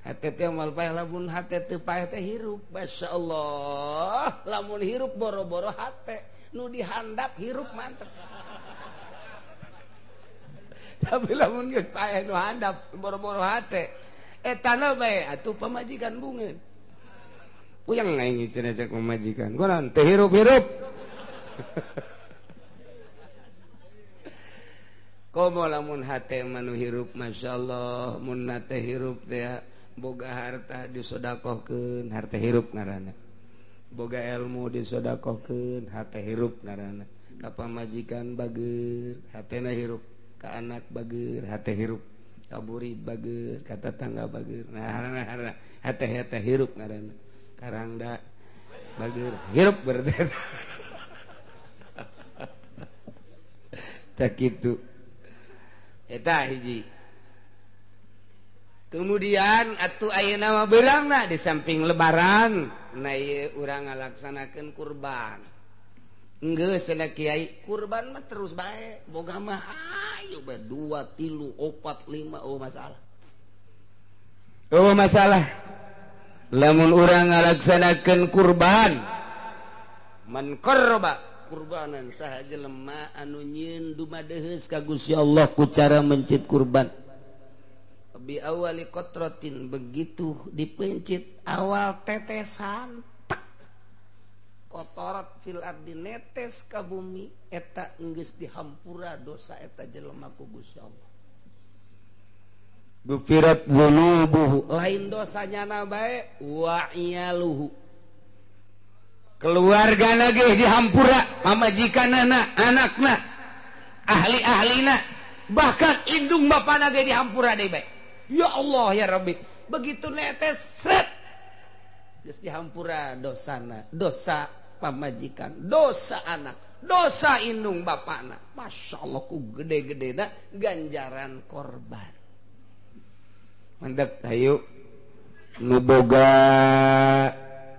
Hate teh moal paeh lamun hate teu paeh teh hirup. Masyaallah, lamun hirup boro-boro hate nu dihandap hirup mantep. Tapi lamun geus paeh nu handap boro-boro hate etana bae atuh pamajikan bungeun. Puyeng aing cenah cek pamajikan. Kunaon teh hirup-hirup. Komo lamun hate mah nu hirup masyaallah, mun hate hirup teh boga harta disodakohkeun, harta hirup ngaranna. Boga ilmu disodakohkeun, hate hirup ngaranna. Ka pamajikan bager, hatena hirup. Ka anak bager, hate hirup. Ka murid bager, ka tetangga bager. Nah, hate hate hirup ngaranna. Karangda bager, hirup berarti. Tak kitu. Eta hiji. Kemudian atuh ayeuna mah beurangna di samping lebaran na ieu urang ngalaksanakeun kurban. Geus cenah kiai kurban mah terus bae boga mah ayo bae 2 3 4 5 oh masalah. Oh masalah. Lamun urang ngalaksanakeun kurban man qarraba kurbanan saha jelema anu nyieun dumadeheus ka Gusti Allah ku cara mencit kurban. Bi awali kotrotin begitu dipencit awal tetesan tek kotorat fil ardi netes ka bumi eta geus dihampura dosa eta jelema ku Gusti Allah. Gufirat dzunubuhu lain dosanya na bae wa iyaluhu keluargana ge dihampura pamajikanana anakna ahli-ahlina bahkan indung bapana ge dihampura deui bae. Ya Allah ya Rabbi, begitu netes sret geus dihampura dosana, dosa pamajikan, dosa anak, dosa indung bapana. Masya Allah ku gede-gedena ganjaran korban. Mandek hayu nu boga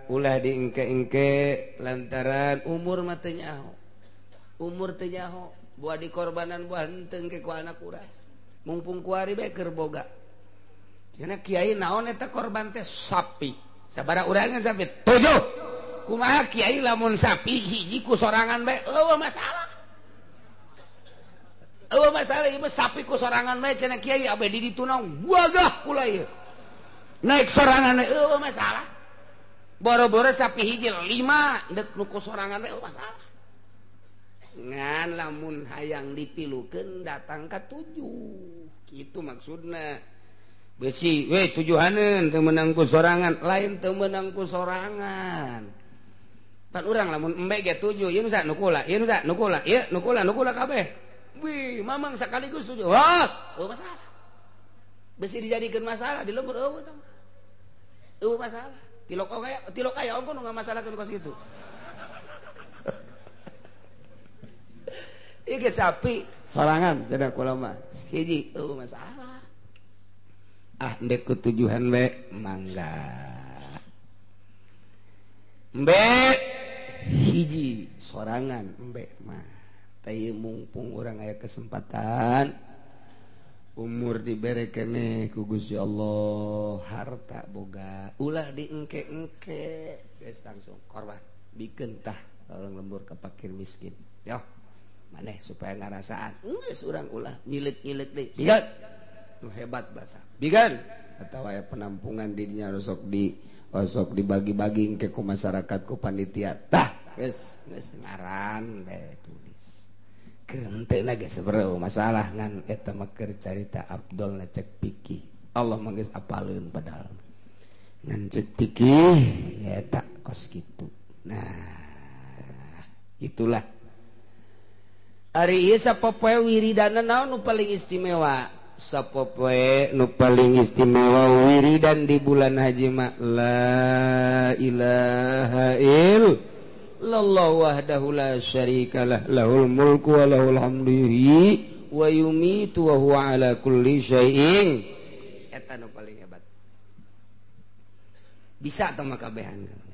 ulah diengke-engke lantaran umur mah teu nyaho. Umur teu nyaho, buah dikorbanan buah henteu engke ku anak urang. Mumpung kuari bae keur boga. Cenah kiai naon eta korban teh sapi. Sabaraha urangan sapi? 7. Kumaha kiai lamun sapi hiji ku sorangan bae eueuh masalah. Eueuh masalah ieu mah sapi ku sorangan bae cenah kiai abe di ditu naon wagah kula ieu. Naik sorangan bae eueuh masalah. Boro-boro sapi hiji 5 deuk nu ku sorangan bae eueuh masalah. Ngan lamun hayang dipilukeun datang ka 7. Kitu maksudna. Besi, weh tujuhaneun teu meunang ku sorangan, lain teu meunang ku sorangan. Pan urang lamun embe ge 7, ieu nu sa nu kula, ieu nu sa nu kula, ieu nu kula, nu kula kabeh. Wih, mamang sekaligus 7. Wah, eueuh masalah. Besi dijadikeun masalah di lembur eueuh tah. Eueuh masalah. Tilok aya, tilok aya ongko nu ngamasalahkeun kos kitu. Ieu ge sapi sorangan cenah kula mah. Hiji eueuh masalah. Ah ndek ketujuhan we mangga embe hiji sorangan embe mah teh mumpung urang aya kesempatan umur dibere keneh ku Gusti Allah harta boga ulah diengke-engke geus langsung korban bikeun tah orang lembur ka fakir miskin yo maneh supaya ngarasaan geus urang ulah nyileuk-nyileuk deui bigan nu hebat bata bigan atau aya penampungan didinya osok di osok dibagi-bagi ke ku masyarakat ku panitia tah geus geus ngaran bae tulis keur henteu geus sabaraha masalah ngan eta mah keur carita Abdul cek pikih Allah mah geus apaleun padahal ngan cek pikih eta kos kitu. Nah itulah ari ieu sapopoe wiridana naon nu paling istimewa. Sapopoe nu paling istimewa wiridan di bulan haji mah la ilaha illallah wahdahu la syarikalah lahul mulku wa lahul hamdu yuhyi wa yumitu wa huwa ala kulli syai'in. Eta nu paling hebat. Bisa tah mah kabehan.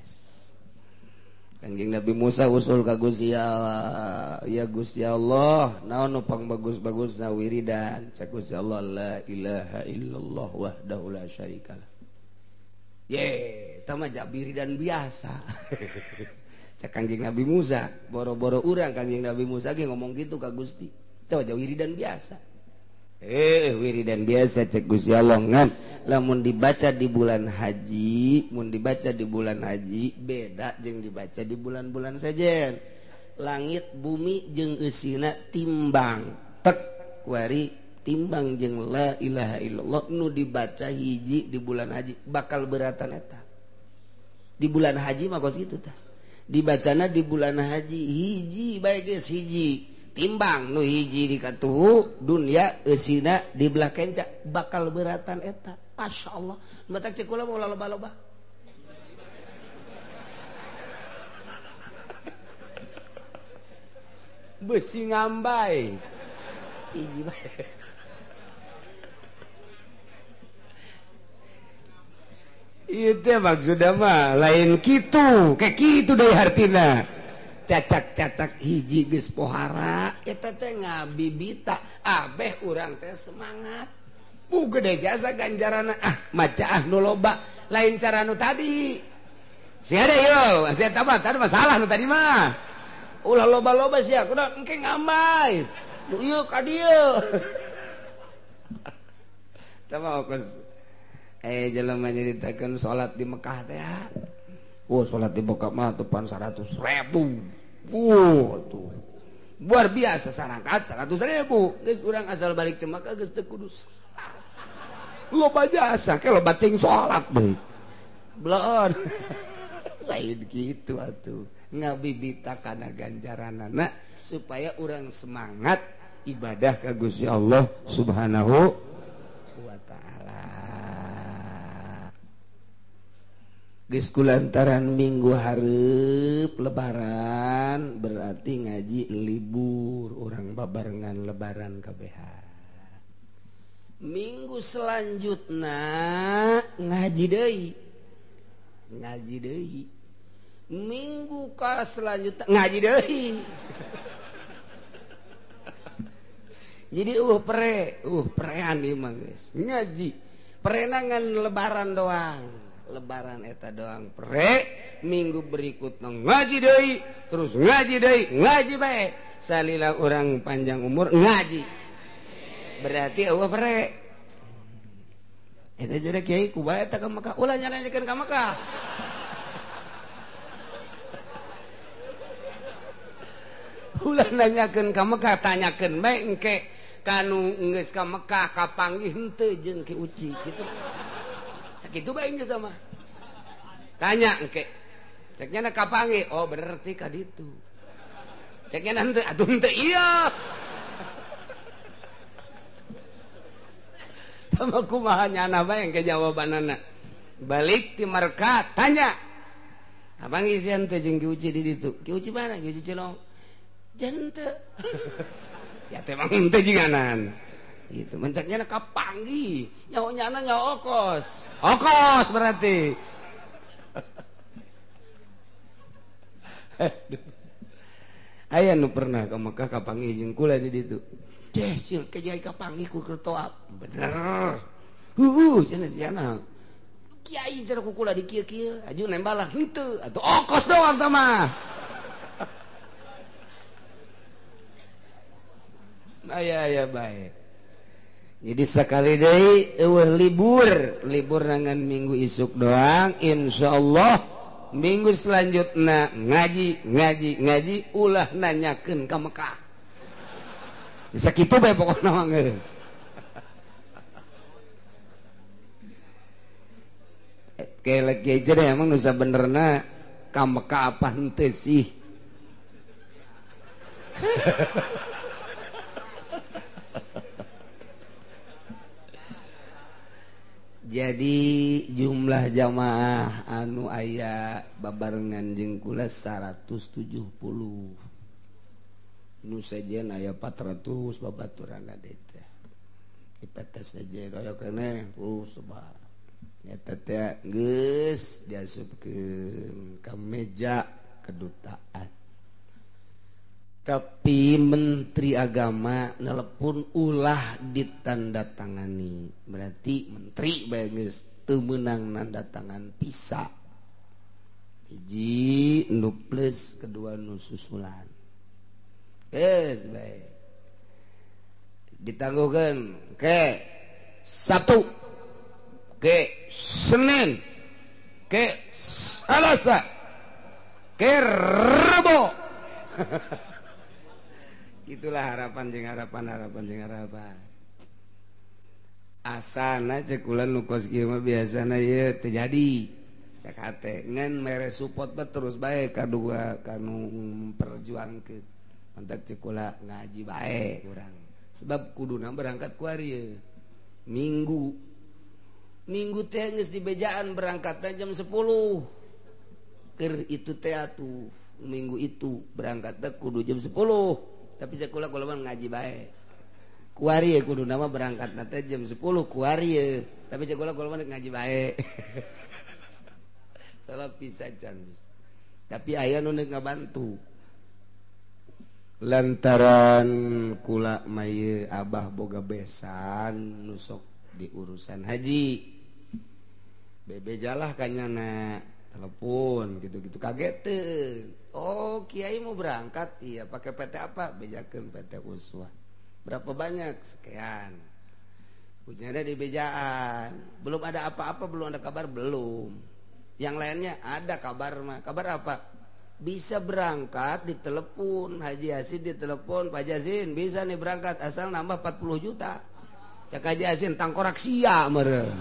Kanjeng Nabi Musa usul ka Gusti Allah, ya Gusti Allah, naon nu pangbagus-bagusna wiridan? Cek Gusti Allah la ilaha illallah wahdahu la syarikalah. Ye, eta mah wiridan biasa. Cek Kanjeng Nabi Musa, boro-boro urang Kanjeng Nabi Musa ge ngomong gitu ka Gusti. Eta mah wiridan biasa. Wiridan biasa cek Gusti Allah ngan lamun dibaca di bulan haji, mun dibaca di bulan haji beda jeung dibaca di bulan-bulan sejen. Langit bumi jeung eusina timbang. Tek kuari timbang jeung la ilaha illallah nu dibaca hiji di bulan haji bakal beratan eta. Di bulan haji mah kos kitu tah. Dibacana di bulan haji hiji bae geus hiji. Timbang nu hiji di katuhu dunia eusina di belah kenca bakal beratan eta. Masya Allah matak cek kula mau loba-loba besi ngambai hiji bae. Itu maksudnya mah lain kitu, kayak kitu deui hartina. Cacak-cacak hiji geus pohara eta teh ngabibita abeh urang teh semangat. Bu gede jasa ganjarana ah maca ah nu loba lain cara nu tadi. Sia deui yo, sia tambah tadi masalah nu tadi mah. Ulah loba-loba sia kudu engke ngambai. Nu ieu ka dieu. Tah mah kos jelema nyaritakeun salat di Mekah teh. Oh, salat di Mekah mah tepan 100.000. Tuh. Luar biasa sarangkat 100.000. Geus urang asal balik teh Mekah geus teu kudu salat. Loba jasa ke loba ting salat deui. Bloon. Lain kitu atuh. Ngabibita kana ganjaranana supaya urang semangat ibadah ka Gusti Allah Subhanahu wa ta'ala. Geus kulantaran minggu hareup lebaran berarti ngaji libur urang babarengan lebaran kabehan. Minggu selanjutna ngaji deui. Ngaji deui. Minggu ka selanjutna ngaji deui. Jadi prean ieu mah geus. Ngaji. Perenangan lebaran doang. Lebaran eta doang pre, minggu berikutna ngaji deui, terus ngaji deui, ngaji bae. Salila urang panjang umur ngaji. Berarti eueuh pre. Eta jadi kiai ku bae eta ka Mekah, ulah nyanyakeun ka Mekah. Ulah nanyakeun ka Mekah, tanyakeun bae engke kanu geus ka Mekah kapanggih henteu jeung Ki Uci kitu. Sakitu bae geus sama. Tanya engke. Ceknya na kapanggih, oh berarti ka ditu. Ceknya na henteu, atuh henteu ieu. Tama kumaha nyana bae engke jawabanana. Balik ti Mekah tanya. Abang isian teh jeung Ki Uci di ditu. Ki Uci mana? Ki Uci Cilong. Jente. Ya teh emang henteu jiganan. Gitu mencaknya kapanggih nyaho nyana nyaho okos. Okos berarti. Aya nu pernah ka Mekah kapanggih jeung kula di ditu. Deh sil ke jai kapanggih ku keur toap. Bener. Heuh cenah sia. Kiai cenah ku kula di kieu-kieu, aju nembalah henteu atuh okos doang tah mah. Aya aya bae. Jadi sekali deui eueuh libur, libur nangan minggu isuk doang, insyaallah minggu selanjutna ngaji, ngaji, ngaji ulah nanyakeun ka Mekah. Bisa kitu bae pokona mah geus. Kelek ge deh emang nu sabenerna ka Mekah apa henteu sih. Jadi jumlah jamaah anu aya babarengan jeung kula 170. Nu sejen aya 400 babaturanna teh. Dipetes sejen aya keneh sebab eta teh geus diasupkeun ka meja kedutaan. Tapi Menteri Agama nelepon ulah ditandatangani. Berarti menteri bae geus teu meunang nanda tangan pisa. Hiji nu plus, kedua nu susulan. Geus bae. Ditangguhkeun ke Sabtu, ke Senin, ke Selasa, ke Rebo. Itulah harapan jeung harapan, harapan jeung harapan. Asana cek kula nu kos kieu mah biasana ieu teu jadi. Cek hate ngan mere support bae terus bae kadua kanu memperjuangkeun. Mantak cek kula ngaji bae urang. Sebab kuduna berangkat ku ari ieu. Minggu. Minggu teh geus dibejaan berangkatna jam 10. Keur itu teh atuh minggu itu berangkatna kudu jam 10. Tapi sekolah kula mah ngaji bae. Kuari kudu nama berangkat teh jam 10 kuari. Tapi sekolah kula mah ngaji bae. Salah pisan can bisa. Tapi aya nu neuk ngabantu. Lantaran kula mah ieu abah boga besan nu sok di urusan haji. Bebejalah kanyana telepon gitu-gitu kaget teu. Oh, kiai mau berangkat, iya pakai PT apa? Bejakeun PT Uswah. Berapa banyak? Sekian. Ujiannya di bejaan. Belum ada apa-apa, belum ada kabar, belum. Yang lainnya ada kabar mah. Kabar apa? Bisa berangkat ditelepon, Haji Yasin ditelepon, Pak Yasin bisa nih berangkat asal nambah 40 juta. Cak Haji Yasin tangkorak sia meureun.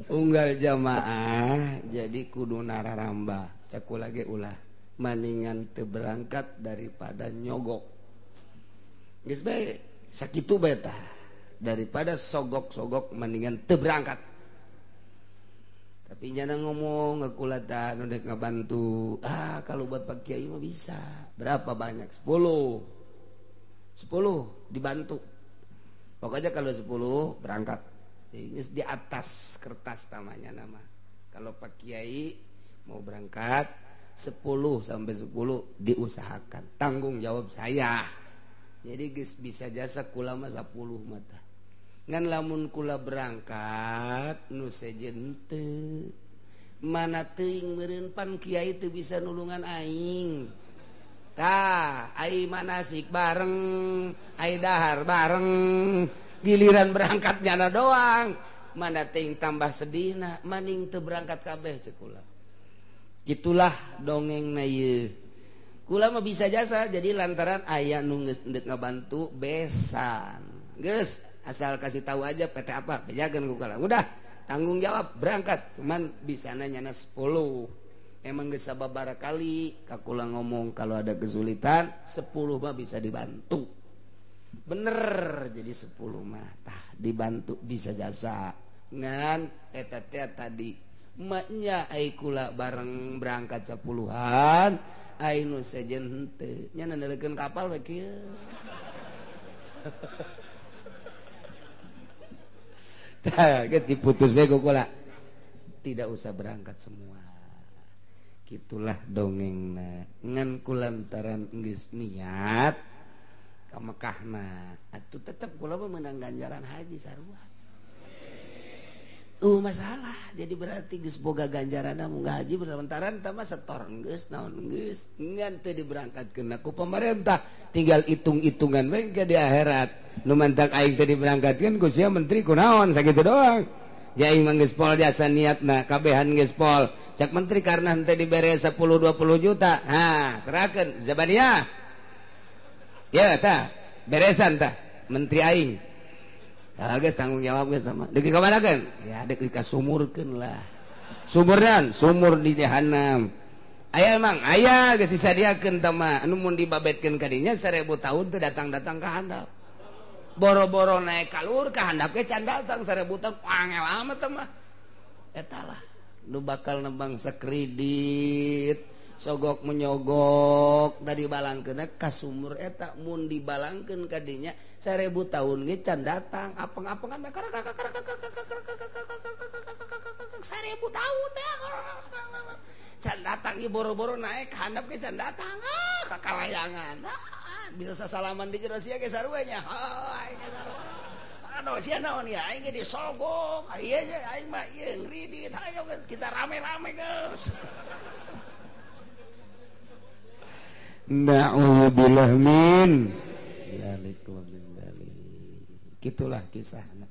Unggal jamaah jadi kudu nararamba cak kula ge ulah maningan teu berangkat daripada nyogok. Geus bae sakitu bae tah daripada sogok-sogok mendingan teu berangkat. Tapi nyana ngomong ke kula tah nu dek ngabantu. Ah, kalau buat Pak Kiai mah bisa. Berapa banyak? 10. 10 dibantu. Pokoknya kalau 10 berangkat. Ini di atas kertas tamanya nama. Kalau Pak Kiai mau berangkat 10 sampai 10 diusahakan. Tanggung jawab saya. Jadi geus bisa jasa kula mah 10 mata. Ngan lamun kula berangkat nu sejen teu. Mana teuing meureun pan kiai teu bisa nulungan aing. Tah, ai manasik bareng, ai dahar bareng. Giliran berangkat nyana doang. Mana teuing tambah sedihna, maning teu berangkat kabeh ceuk kula. Gitulah dongengna ieu. Kula mah bisa jasa jadi lantaran aya nu geus endek ngabantu besan. Geus asal kasih tahu aja PT apa, bejakeun ku kula. Udah, tanggung jawab berangkat. Cuman bisana nyana 10. Emang geus sababaraha kali ka kula ngomong kalau ada kesulitan 10 mah bisa dibantu. Bener jadi 10 mah tah dibantu bisa jasa. Ngan eta teh tadi maknya ai kula bareng berangkat 10-an ai nu sejen henteu nya nandelekeun kapal we kieu. Tah geus diputus we ku kula. Tidak usah berangkat semua. Gitulah dongengna. Ngan kulantaran geus niat ka Mekahna atuh tetep kula mah meunang ganjaran haji sarua. Masalah jadi berarti geus boga ganjaranna munggah haji berlantaran tah mah setor geus naon geus ngan teu diberangkatkeun ku pemerintah tinggal hitung-hitungan we ke di akhirat nu mantak aing teu diberangkatkeun ku sia menteri kunaon sakitu doang. Ja aing mah geus pol jasa niatna kabehan geus pol cak menteri karena henteu dibere 10 20 juta ha serahkeun zabaniyah ya tah beresan tah menteri aing. Ah geus tanggung jawab geus sama. Deuk kamanakeun? Ya deuk dikasumurkeun lah. Sumurnan, sumur di jahanam. Aya emang aya geus disadiakeun tah mah anu mun dibabetkeun ka dinya 1000 tahun teu datang-datang ka handap. Boro-boro naik kalur ka handap ge can datang 1000 tahun angel amat tah mah. Eta lah nu bakal nembang sakredit. Sogok menyogok dari balangkeun ka sumur eta mun dibalangkeun ka dinya 1000 tahun ge can datang apeng-apengan 1000 tahun teh can datang ieu boro-boro naik handap ge can datang ah ka kalayangan bisa sasalaman di jero sia ge sarua nya aing ge sarua aduh sia naon ya aing ge disogok ieu aing mah ieu ngridit ayo kita rame-rame geus. Na'udzubillah min dzalik wa min dzalik. Gitulah kisahna.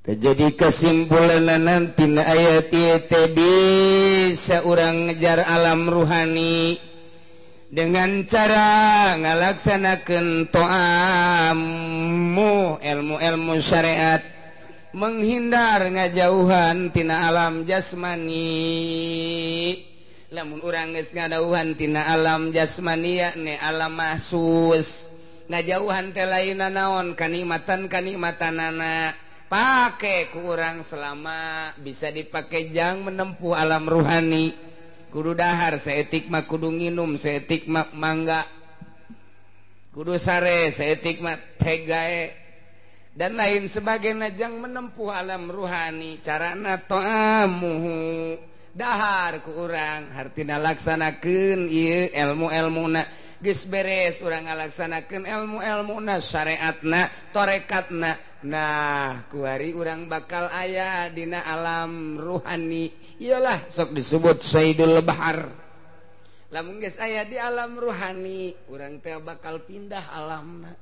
Terjadi kesimpulan nanti ayat ieu bisa urang ngejar alam ruhani dengan cara ngalaksanakeun to'amu ilmu-ilmu syariat, menghindar ngajauhan tina alam jasmani. Lamun urang geus ngadauhan tina alam jasmani yakni alam mahsus, ngajauhan teh lainna naon kanikmatan kanikmatanana pake ku urang selama bisa dipake jang menempuh alam ruhani. Kudu dahar saeutik mah kudu nginum, saeutik mah mangga. Kudu sare saeutik mah tegae dan lain sebagainya jang menempuh alam ruhani carana ta'amuhu dahar ku urang hartina laksanakeun ieu ilmu-ilmuna geus beres urang ngalaksanakeun ilmu-ilmuna syariatna torekatna. Nah kuari urang bakal aya dina alam ruhani iyalah sok disebut Sayyidul Bahar. Lamun geus aya di alam ruhani urang teh bakal pindah alamna,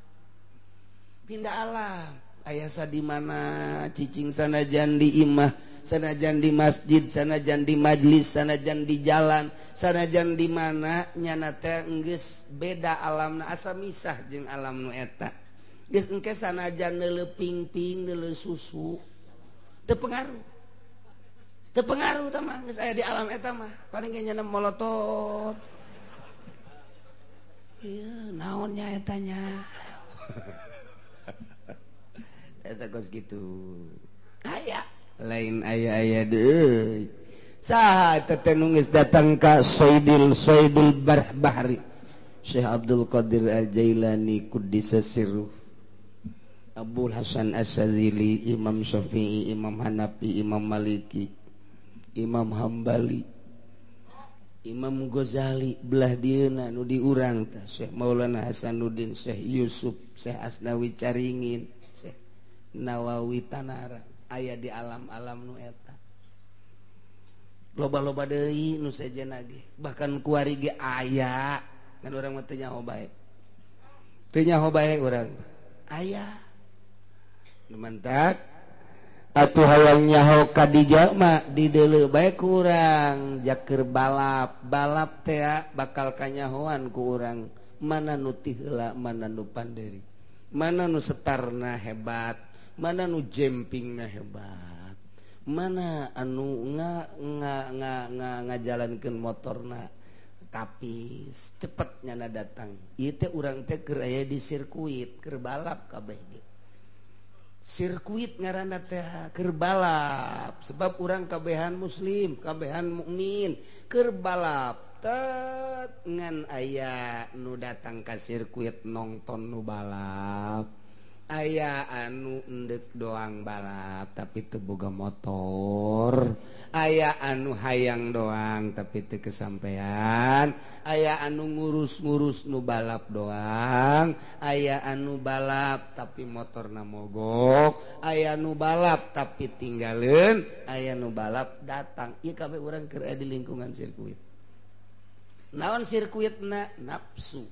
pindah alam aya sa di mana cicing sanajan di imah, sanajan di masjid, sanajan di majlis, sanajan di jalan, sanajan di mana nyana teh geus beda alamna asa misah jeung alam nu eta. Geus engke sanajan neuleuh pingping, neuleuh susu teu pengaruh. Teu pengaruh tah mah geus aya di alam eta mah. Paling ge nyana molotot. Ieu naon nya eta nya. Eta kos kitu. Aya lain aya-aya deui. Saha teh nu geus datang ka Sayyidil Bahri Syekh Abdul Qadir Al-Jailani Quddisa Sirruh, Abul Hasan Asy-Syadzili, Imam Syafi'i, Imam Hanafi, Imam Maliki, Imam Hambali, Imam Ghazali belah dieuna nu diurang teh Syekh Maulana Hasanuddin, Syekh Yusuf, Syekh Asnawi Caringin, Syekh Nawawi Tanara aya di alam-alam nu eta. Loba-loba deui nu sejenna ge, bahkan kuari ge aya kan urang mah teu nyaho bae. Teu nyaho bae urang. Aya. Nu mantak atuh hayang nyaho ka dijalma dideuleu bae ku urang jaker balap. Balap teh bakal kanyahoan ku urang mana nu ti heula, mana nu panderi, mana nu setarna hebat, mana nu jempingna hebat, mana anu ngajalankeun motorna tapi cepet nyana datang. Ieu teh urang teh keur aya di sirkuit keur balap kabeh ge. Sirkuit ngaranna teh keur balap sebab urang kabehan muslim, kabehan mukmin keur balap tet ngan aya nu datang ka sirkuit nongton nu balap, aya anu endek doang balap tapi teu boga motor, aya anu hayang doang tapi teu kesampean, aya anu ngurus-ngurus nu balap doang, aya anu balap tapi motorna mogok, aya nu balap tapi tinggaleun, aya nu balap datang. Ieu kabeh urang keur aya di lingkungan sirkuit. Naon sirkuitna? Nafsu.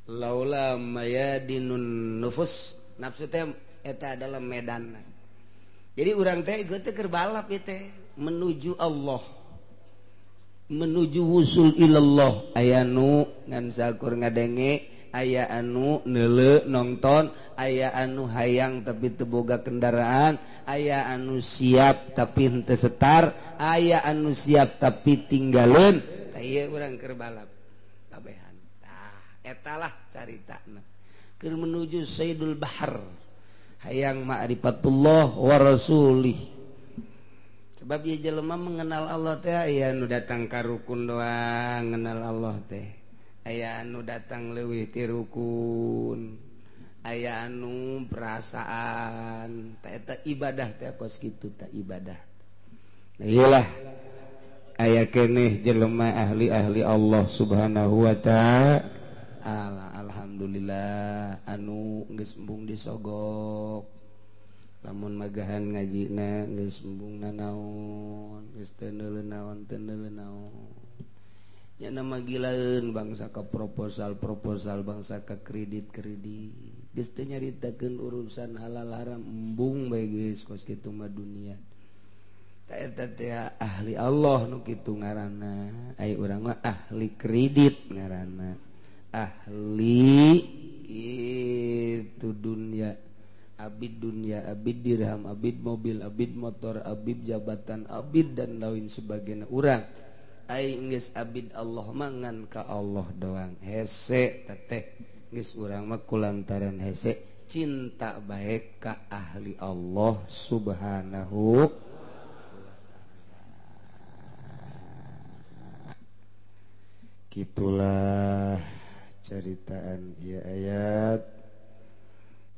Laula mayadinun nufus. Nafsu teh eta adalah medan. Jadi urang teh ieu teh keur balap ieu teh menuju Allah, menuju wusul ilallah. Aya nu ngan sakur ngadenge, aya anu neuleuh nonton, aya anu hayang tapi teu boga kendaraan, aya anu siap tapi henteu setar, aya anu siap tapi tinggaleun. Tah ieu urang keur balap kabehan. Tah eta lah caritana. Keur menuju Sayyidul Bahar hayang ma'rifatullah wa rasulih. Sebab ieu jelema mengenal Allah teh aya nu datang ka rukun doang ngenal Allah teh, aya anu datang leuwih ti rukun, aya anu perasaan teh eta ibadah teh kos kitu teh ibadah. Nah iyalah aya keneh jelema ahli-ahli Allah Subhanahu wa ta'ala. Alhamdulillah anu geus embung disogok lamun magahan ngajina geus embung nanaon geus teu neuleuh naon teu neuleuh naon nya nama gilaeun bangsa ka proposal-proposal bangsa ka kredit-kredit geus teu nyaritakeun urusan halal haram embung bae geus kos kitu mah dunia. Ta eta teh ahli Allah nu kitu ngaranna, ai urang mah ahli kredit ngaranna, ahli itu dunia, abid dunia, abid dirham, abid mobil, abid motor, abid jabatan, abid dan lain sebagainya. Urang ai geus abid Allah mangan ka Allah doang hese teteh geus urang mah kulantaran hese cinta bae ka ahli Allah Subhanahu. Gitulah Caritaan ieu ayat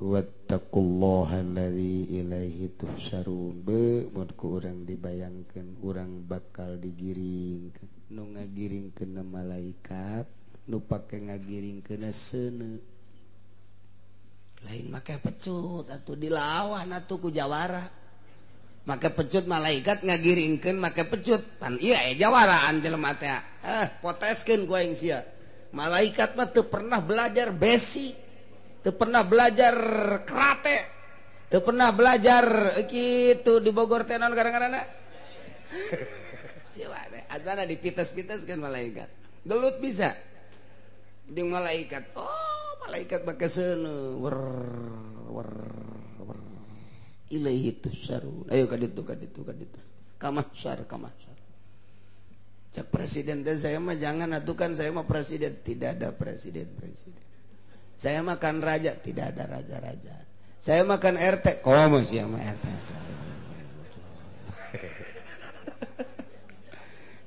wattaqullaha allazi ilaihi tuhsyarun. Be mun ku urang dibayangkeun urang bakal digiringkeun nu ngagiringkeun malaikat nu pake ngagiringkeun seuneu lain make pecut atuh dilawan atuh ku jawara make pecut malaikat ngagiringkeun make pecut pan ieu aya jawaraan jelema teh poteskeun ku aing sia. Malaikat mah teu pernah belajar besi, teu pernah belajar karate, teu pernah belajar kitu di Bogor teh naon gara-garana ciwa teh azana dipites-piteskeun malaikat gelut bisa jeung malaikat. Oh malaikat make seuneu wer wer wer ilaihi tusarun. Ayo ka ditu ka ditu ka ditu ka mahsyar ka mahsyar. Cak presiden teh saya mah jangan atuh kan saya mah presiden, tidak ada presiden presiden. Saya makan raja, tidak ada raja-raja. Saya makan RT, komo sia mah RT.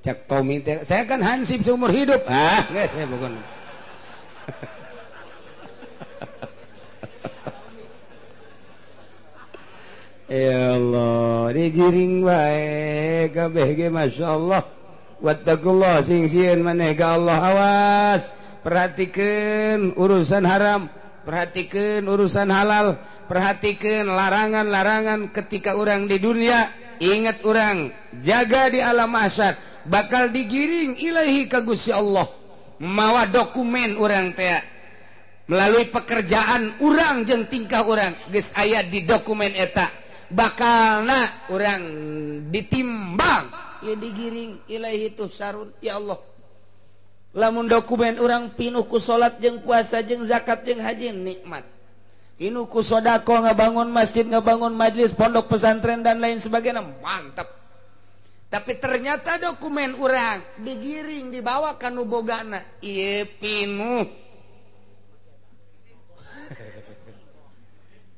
Cak Tommy teh saya kan hansip seumur hidup. Ah, geus saya bukan. Ya Allah, digiring bae kabeh ge masyaallah. Wattaqullah sing sieun maneh ka Allah. Awas, perhatikeun urusan haram, perhatikeun urusan halal, perhatikeun larangan-larangan ketika urang di dunia. Ingat urang jaga di alam mahsyar bakal digiring ilahi ka Gusti Allah. Mawa dokumen urang teh melalui pekerjaan urang jeung tingkah urang geus aya di dokumen eta bakalna urang ditimbang ya digiring ilahi tuhsarun. Ya Allah, lamun dokumen urang pinuh ku salat jeung puasa jeung zakat jeung haji nikmat, pinuh ku sedekah ngabangun masjid, ngabangun majlis, pondok pesantren dan lain sebagainya, mantap. Tapi ternyata dokumen urang digiring dibawa ka nu bogana ieu pinuh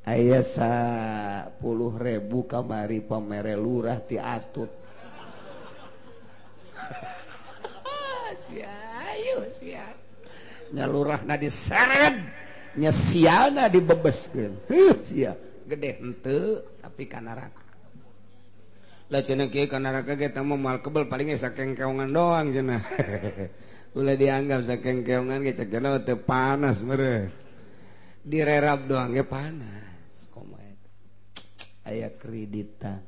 aya 10.000 kamari pamere lurah ti atut. Ayo sia nyalurahna diseret nya siana dibebeskeun. Heuh sia gede henteu tapi ka neraka. Lah cenah kieu ka neraka ge teh moal kebel paling ge sakengkeongan doang cenah. Ulah dianggap sakengkeongan ge cek cenah teu panas meureun. Direrap doang ge panas. Komo eta. Aya kreditan.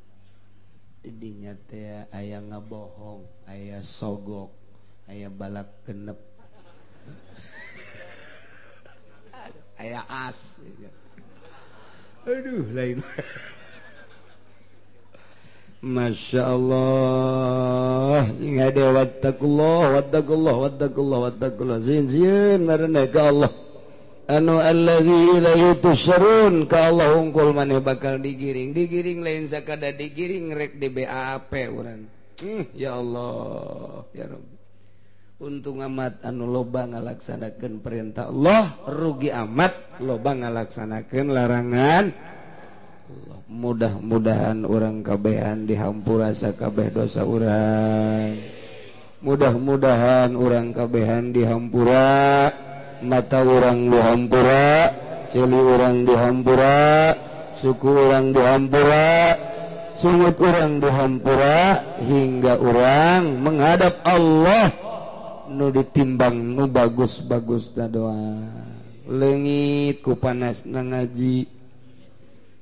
Di dinya teh aya ngabohong, aya sogok, aya balap genep, aya as. Aduh lain. Masya Allah. Sing hade wattaqullah wattaqullah wattaqullah wattaqullah. Sieun sieun maraneh ka Allah. Anu allazi ilaihi tusyrun, ka Allah hungkul maneh bakal digiring. Digiring lain sakada digiring rek di BAP urang. Ya Allah, ya Rabbi. Untung amat anu loba ngalaksanakeun perintah Allah, rugi amat loba ngalaksanakeun larangan Allah. Mudah-mudahan urang kabehan dihampura sakabeh dosa urang. Mudah-mudahan urang kabehan dihampura, mata urang dihampura, ceuli urang dihampura, suku urang dihampura, sungut urang dihampura, hingga urang menghadap Allah nu ditimbang nu bagus-bagus da doa. Leungit ku panasna ngaji.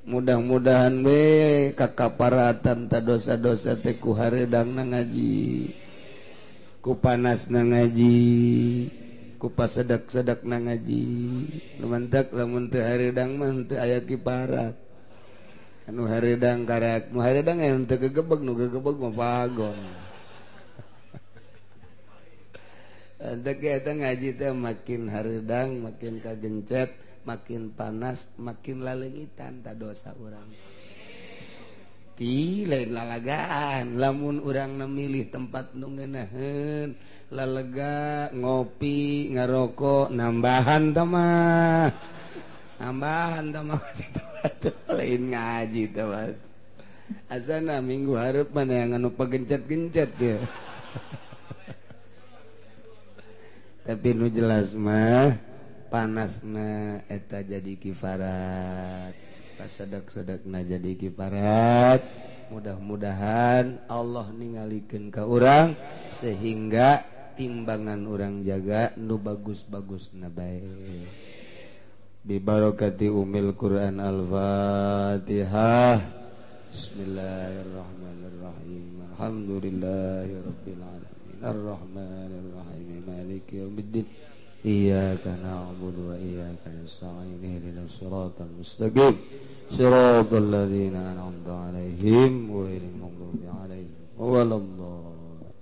Mudah-mudahan we kakaparatan ta dosa-dosa teh ku hareudangna ngaji, ku panasna ngaji, ku pasedak-sedakna ngaji. Nu mantak lamun teu hareudang mah teu aya kiparat. Anu hareudang karak, nu hareudang aya teu gegebeg, nu gegebeg mah pagon. Antek eta ngaji teh makin hareudang, makin kagencet, makin panas, makin laleungitan ta dosa urang. Ti lain lalagaan, lamun urang memilih tempat nu ngeunaheun, lalega ngopi, ngarokok, nambahan tah mah. Nambahan tah mah lain ngaji tah mah. Asana minggu hareup mana yang anu pagencet-gencet ya. Tapi nu jelas mah Panasna eta jadi kifarat, pasedak-sedekna jadi kifarat. Mudah-mudahan Allah ningalikeun ka urang sehingga timbangan urang jaga nu bagus-bagusna bae. Bi barakati umil Quran. Al-Fatihah. Bismillahirrahmanirrahim. Alhamdulillahirabbil alamin. Arrahmanirrahim. Maliki yaumiddin. Iyyaka na'budu wa iyyaka nasta'in. Ihdinas siratal mustaqim. Siratal ladzina an'amta 'alaihim ghairil maghdubi 'alaihim waladdallin.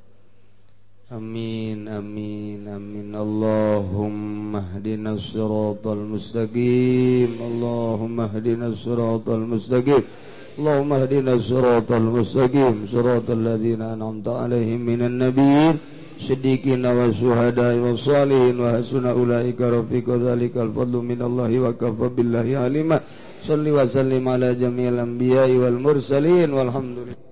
Amin amin amin. Allahumma ihdinas siratal mustaqim. Allahumma ihdinas siratal mustaqim. Allahumma ihdinas siratal mustaqim. Siratal ladzina an'amta 'alaihim minan nabiyyin siddiqin wa syuhada'i wa shalihin wa hasuna ulaika rafiqa. Dzalikal fadlu minallahi wa kafa billahi alima. Shalli wa sallim ala jami'il anbiya'i wal mursalin walhamdulillah.